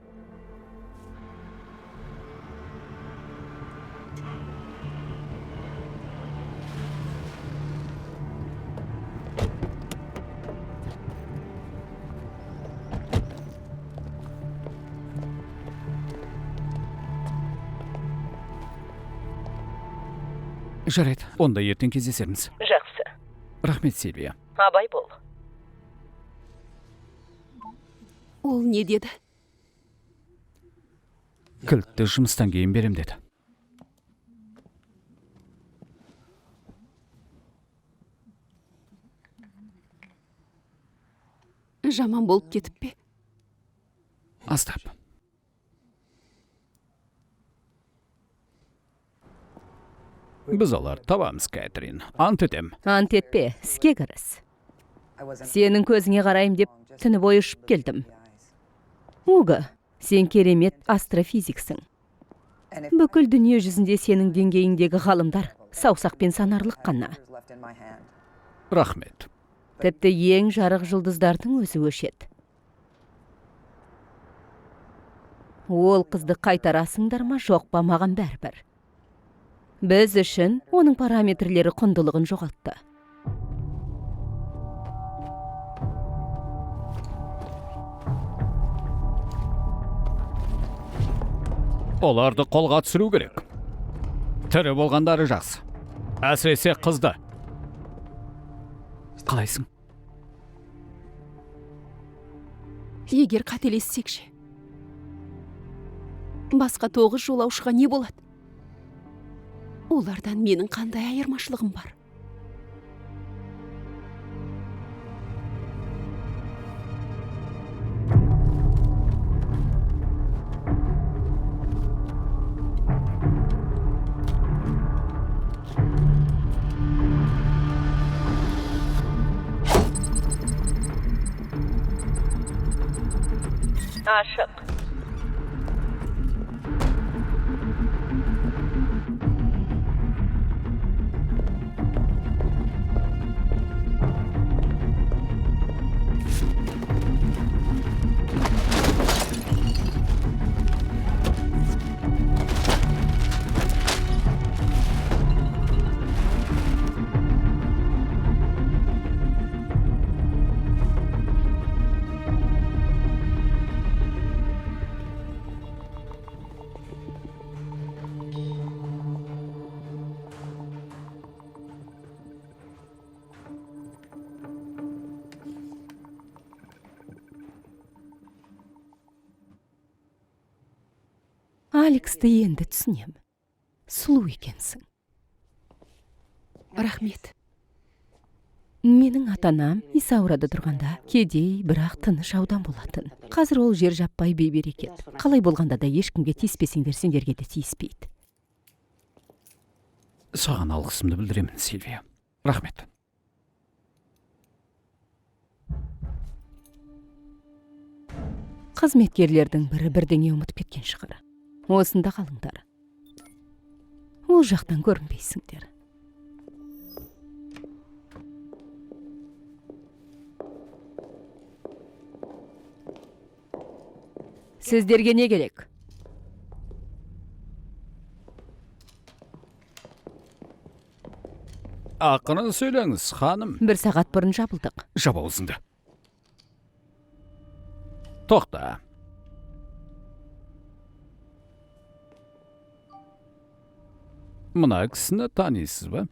Жарайды, онда ертең кездесерміз. Жақсы. Рахмет, Сильвия. Абай бол. Ол не деді? Кілтті жұмыстан кейін берем деді. Жаман болып кетіп пе? Аздап. Біз оларды табамыз, Кэтрин. Ант етем. Ант етпе, іске кіріс. Сенің көзіңе қарайым деп түні бойы ұшып келдім. Уго, сен керемет астрофизиксің. Бүкіл дүние жүзінде сенің деңгейіңдегі ғалымдар саусақпен санарлық қана. Рахмет. Тіпті ең жарық жұлдыздардың өзі өшеді. Ол қызды қайтарасыңдар ма, жоқ па, маған бәрібір. Біз үшін оның параметрлері құндылығын жоғалтты. Оларды қолға түсіру керек. Тірі болғандары жақсы. Әсіресе қызды. Қалайсың? Егер қателессек ше? Басқа 9 жолаушыға не болады? Олардан менің қандай айырмашылығым бар? Ашық. Алексті енді түсінем. Сұлу екенсің. Рахмет. Менің ата-анам Исаурада тұрғанда кедей, бірақ тыныш аудан болатын. Қазір ол жер жаппай бейберекет. Қалай болғанда да ешкімге тиіспесеңдер, сендерге де тиіспейді. Саған алғысымды білдіремін, Сильвия. Рахмет. Қызметкерлердің бірі бірдеңе ұмытып кеткен шығар. Осында қалыңдар. Ол жақтан көрінбейсіңдер. Сіздерге не керек? Ақырын сөйлеңіз, ханым. 1 сағат бұрын жабылдық. Жап аузыңды. Тоқта. Мына кісіні танисыз ба?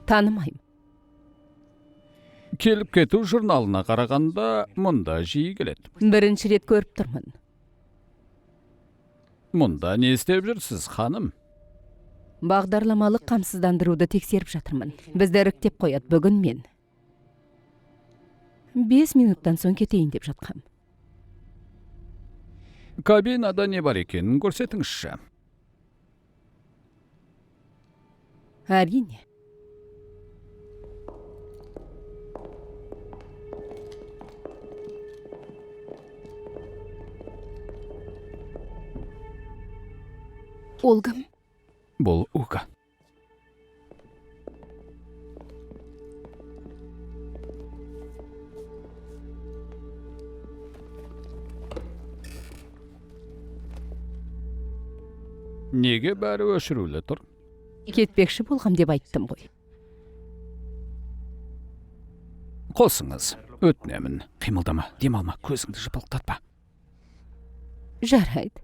Танымаймын. Келіп кету журналына қарағанда мұнда жиі келеді. Бірінші рет көріп тұрмын. Мұнда не істеп жүрсіз, ханым? Бағдарламалық қамсыздандыруды тексеріп жатырмын. Бізді іріктеп қояды бүгін мен. 5 минуттан соң кетейін деп жатқам. Кабинада не бар екенін көрсетіңізші. Әрине. Ол кім? Бұл Ука. Неге бәрі өшірулі тұр? Кетпекші болғам деп айттым ғой. Қосыңыз, өтінемін. Қимылдама, демалма, көзіңді жыпылықтатпа. Жарайды.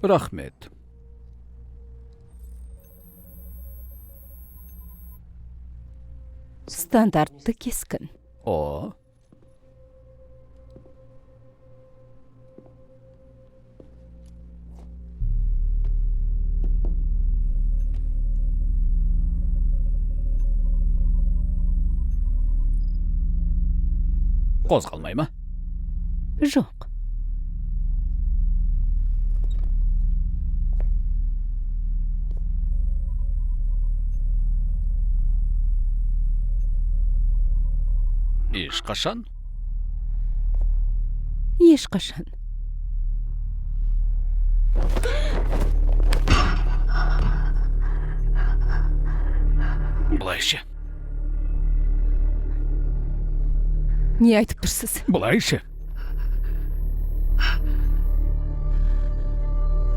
Рахмет. Стандартты кескін. О. Қозғалмай ма? Жоқ. Ешқашан? Ешқашан. Былайшы. Не айтып тұрсыз? Былайшы.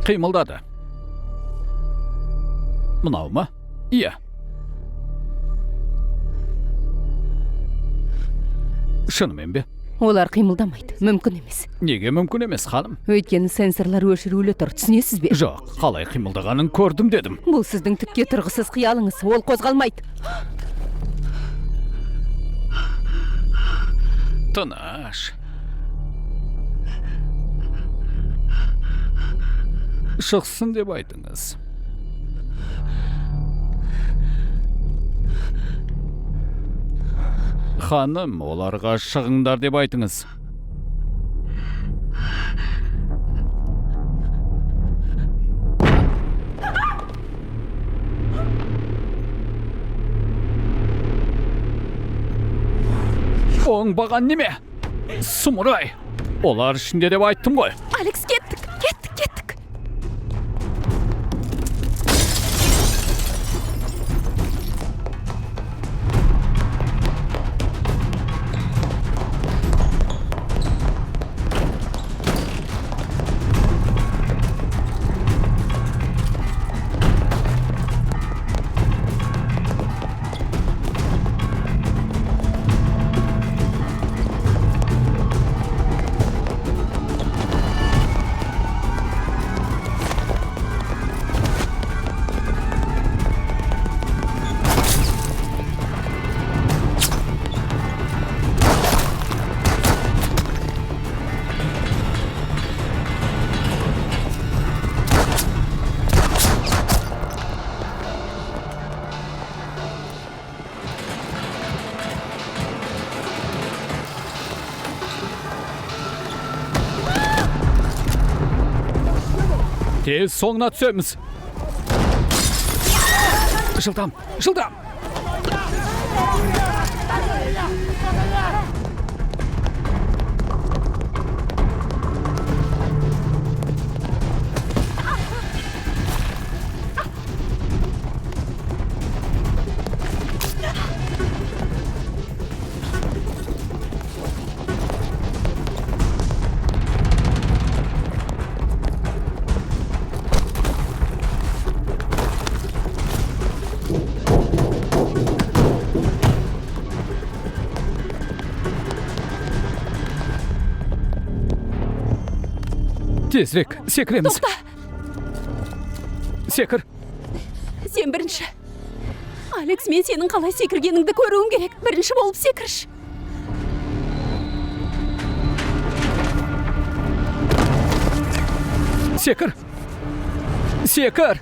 Қимылдады. Мынау ма? Иә. Шынымен бе? Олар қимылдамайды. Мүмкін емес. Неге мүмкін емес, ханым? Өйткені сенсорлар өшірулі тұр. Түсінесіз бе? Жоқ, қалай қимылдағанын көрдім дедім. Бұл сіздің түкке тұрғысыз қиялыңыз. Ол қозғалмайды. Тыныш. Шықсын деп айтыңыз. Ханым, оларға шығыңдар деп айтыңыз. Оңбаған неме? Сұмырай! Олар ішінде деп айттым ғой. Алекс, кеттік, кеттік, кеттік. Тез соңына түсеміз. Жылдам, жылдам! Тезірек секіреміз. Тоқта! Секір. Сен бірінші. Алекс, мен сенің қалай секіргеніңді көруім керек. Бірінші болып секірші. Секір. Секір.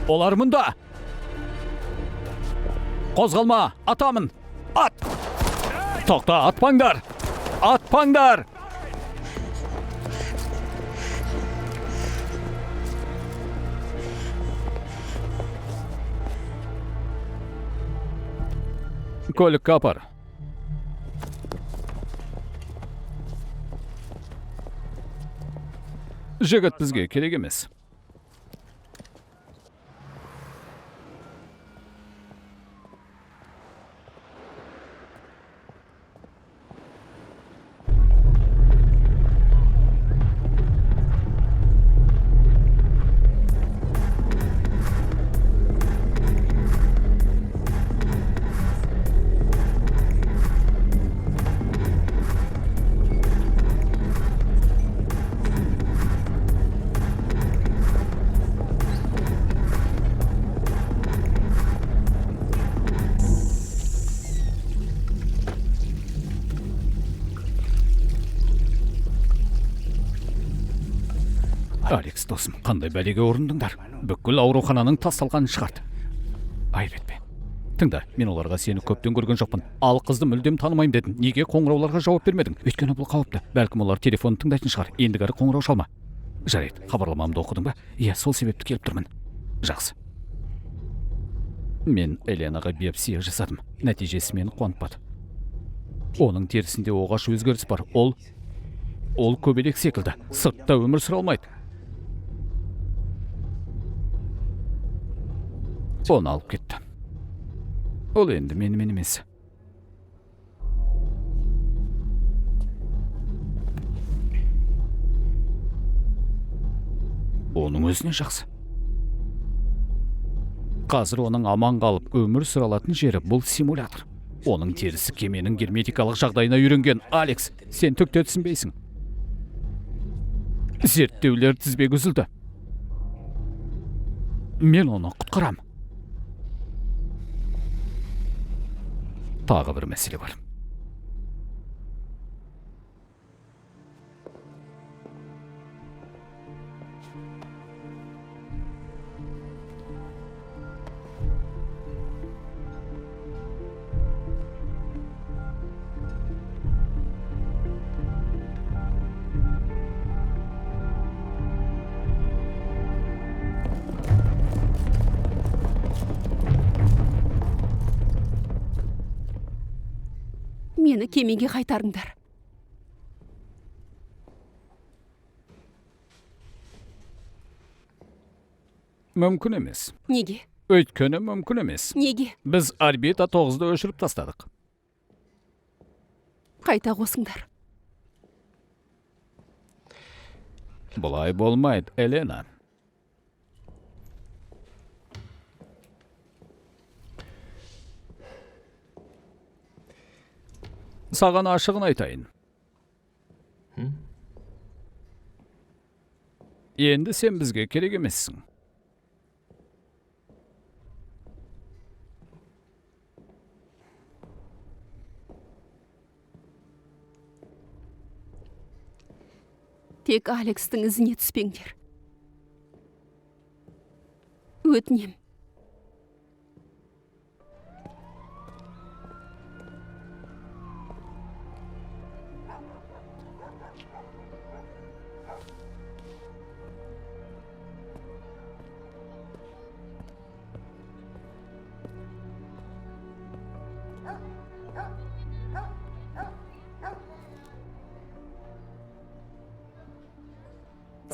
Олар мұнда. Қозғалма, атамын. Ат! Тоқта, атпаңдар! Атпаңдар! Көлікке апар. Жігіт бізге керек емес. Алекс досым, қандай бәлеге ұрындыңдар? Бүкіл аурухананың тас талқанын шығарды. Айып етпе. Тыңда, мен оларға сені көптен көрген жоқпын. Ал қызды мүлдем танымаймын дедім. Неге қоңырауларға жауап бермедің? Өйткені бұл қауіпті. Бәлкім олар телефонын тыңдайтын шығар. Ендігәрі қоңырау шалма. Жарайды, хабарламамды оқыдың ба? Иә, сол себепті келіп тұрмын. Жақсы. Мен Эленаға биопсия жасадым. Нәтижесі мені қуантпады. Оның терісінде оғаш өзгеріс бар. Ол көбелек секілді. Сыртта өмір сүре алмайды. Оны алып кетті. Ол енді менімен емес. Оның өзіне жақсы. Қазір оның аман қалып өмір сүре алатын жері бұл симулятор. Оның терісі кеменің герметикалық жағдайына үйренген. Алекс, сен түк те түсінбейсің. Зерттеулер тізбегі үзілді. Мен оны құтқарам. Тағы бір мәселе бар. Мені кемеге қайтарыңдар. Мүмкін емес. Неге? Өйткені мүмкін емес. Неге? Біз орбита 9-ды өшіріп тастадық. Қайта қосыңдар. Бұлай болмайды, Елена. Саған ашығын айтайын. Енді сен бізге керек емессің. Тек Алекстің ізіне түспеңдер. Өтінем.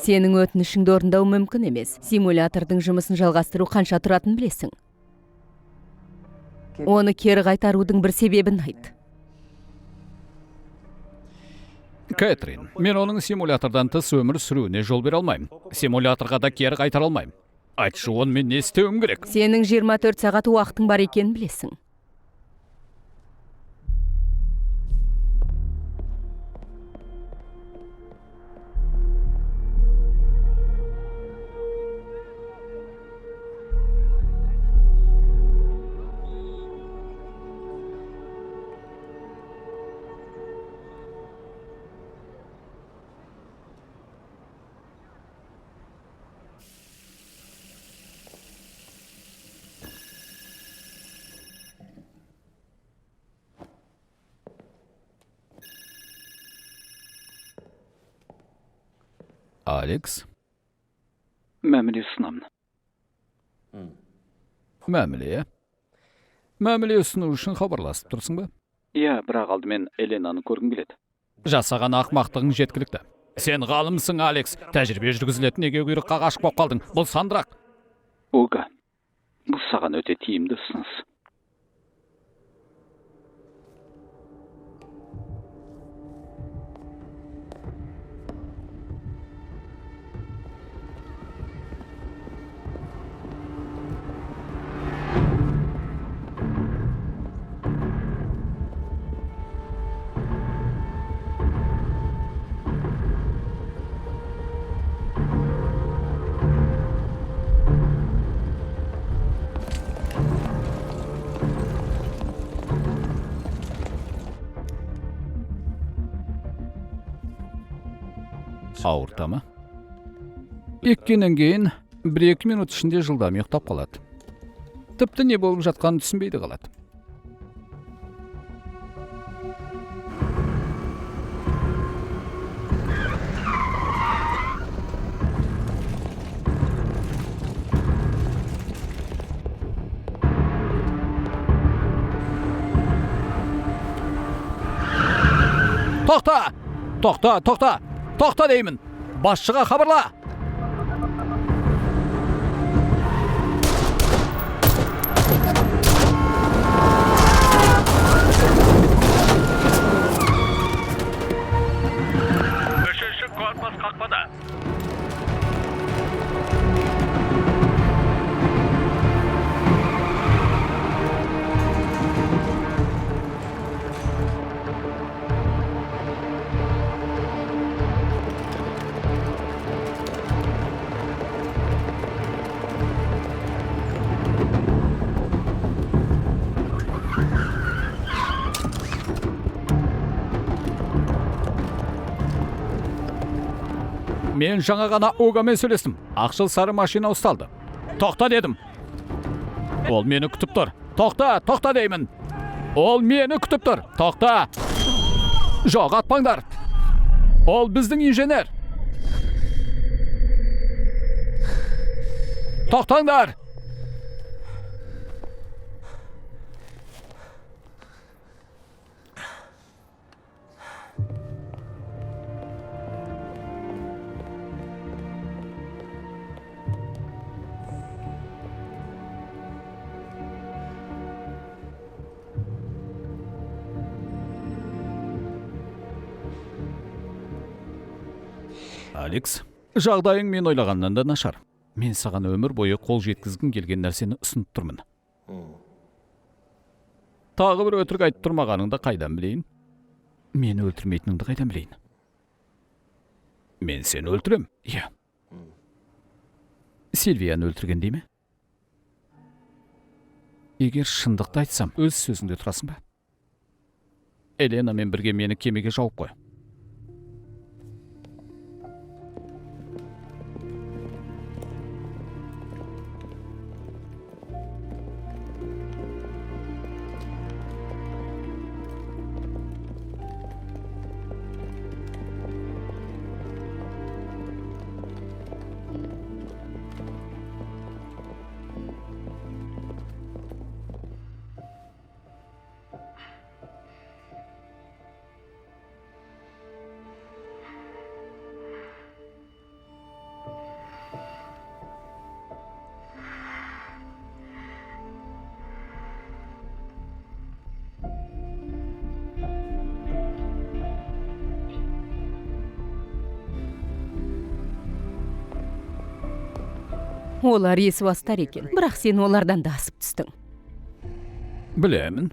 Сенің өтінішіңді орындау мүмкін емес. Симулятордың жұмысын жалғастыру қанша тұратынын білесің. Оны кері қайтарудың бір себебін айт. Кэтрин, мен оның симулятордан тыс өмір сүруіне жол бере алмаймын. Симуляторға да кері қайтара алмаймын. Айтшы, онымен не істеуім керек? Сенің 24 сағат уақытың бар екенін білесің. Алекс, мәміле ұсынамын. Мәміле? Мәміле ұсыну үшін хабарласып тұрсың ба? Иә, бірақ алдымен Эленаны көргім келеді. Жасаған ақмақтығың жеткілікті. Сен ғалымсың, Алекс. Тәжірибе жүргізілетін неге құйрыққа ғашық болып қалдың? Бұл сандырақ. Уга, бұл саған өте тиімді ұсыныс. Ауырта ма? Еккеннен кейін 1-2 минут ішінде жылдам ұйықтап қалады. Тіпті не болып жатқанын түсінбей де қалады. Тоқта! Тоқта, тоқта! Тоқта деймін! Басшыға хабарла! Үшінші корпус қақпада. Мен жаңа ғана Угамен сөйлестім. Ақшыл сары машина ұсталды. Тоқта дедім. Ол мені күтіп тұр. Тоқта, тоқта деймін. Ол мені күтіп тұр. Тоқта. Жоқ, атпаңдар. Ол біздің инженер. Тоқтаңдар. Алекс, жағдайың мен ойлағаннан да нашар. Мен саған өмір бойы қол жеткізгім келген нәрсені ұсынып тұрмын. Тағы бір өтірік айтып тұрмағаныңды қайдан білейін? Мені өлтірмейтініңді қайдан білейін? Мен сені өлтірем, иә. Сильвияны өлтірген дей ме? Егер шындықты айтсам, өз сөзіңде тұрасың ба? Эленамен бірге мені кемеге жауып қой. Олар есуастар екен, бірақ сен олардан да асып түстің. Білемін.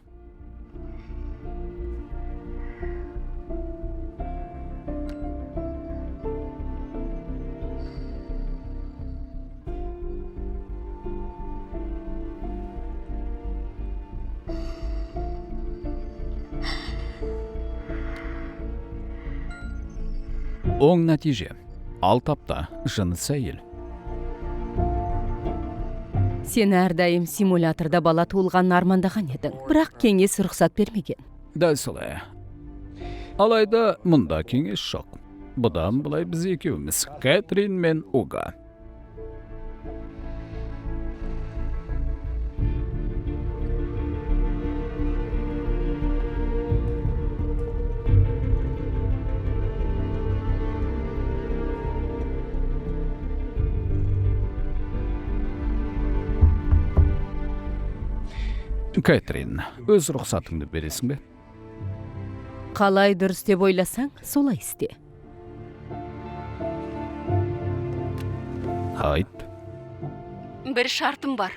Оң нәтиже. 6 апта, жыныс әйел. Сен әрдайым симуляторда бала туылғанын армандаған едің, бірақ кеңес рұқсат бермеген. Дәл солай. Алайда мұнда кеңес жоқ. Бұдан былай біз екеуміз, Кэтрин мен Уга. Кэтрин, өз рұқсатыңды бересің бе? Қалай дұрыс деп ойласаң, солай істе. Айт. Бір шартым бар.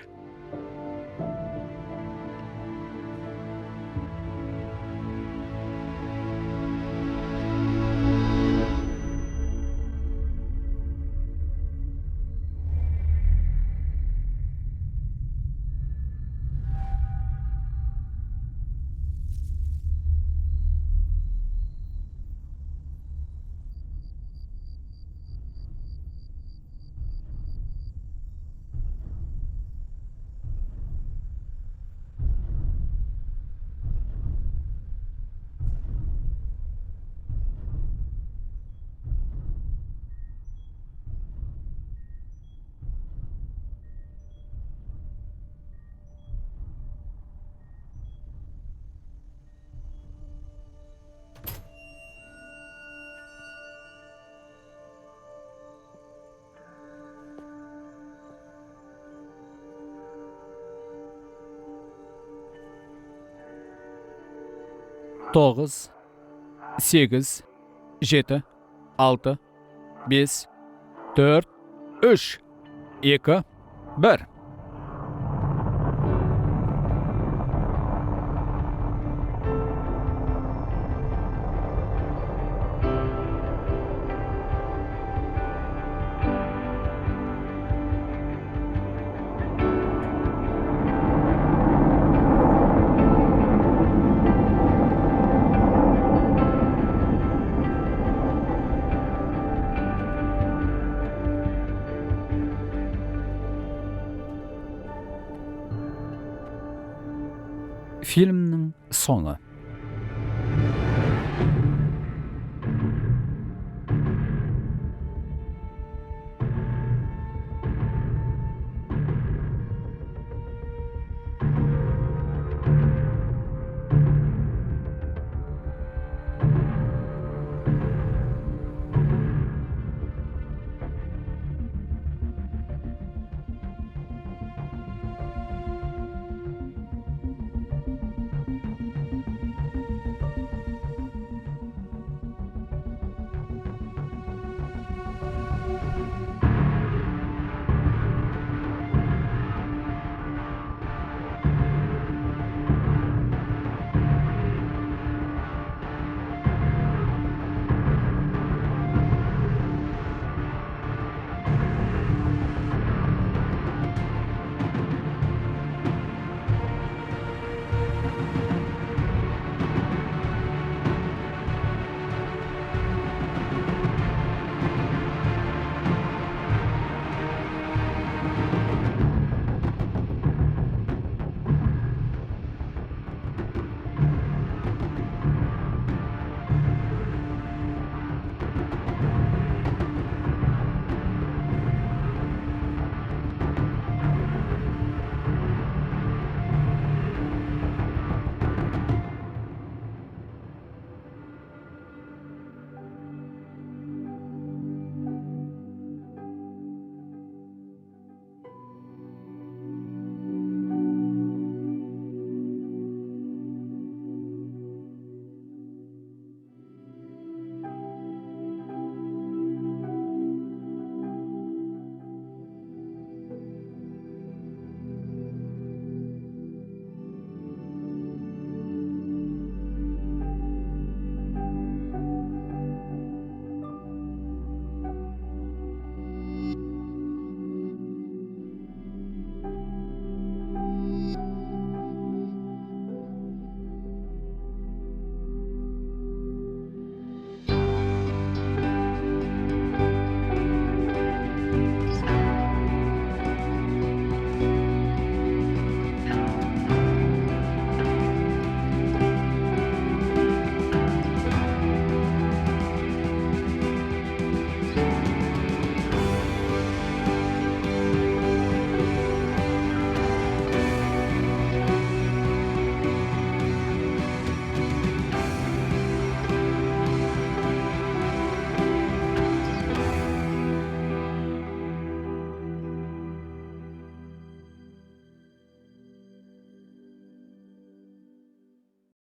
Тоғыз, 8, 7, 6, 5, 4, 3, 2, 1. Фильмнің соңы.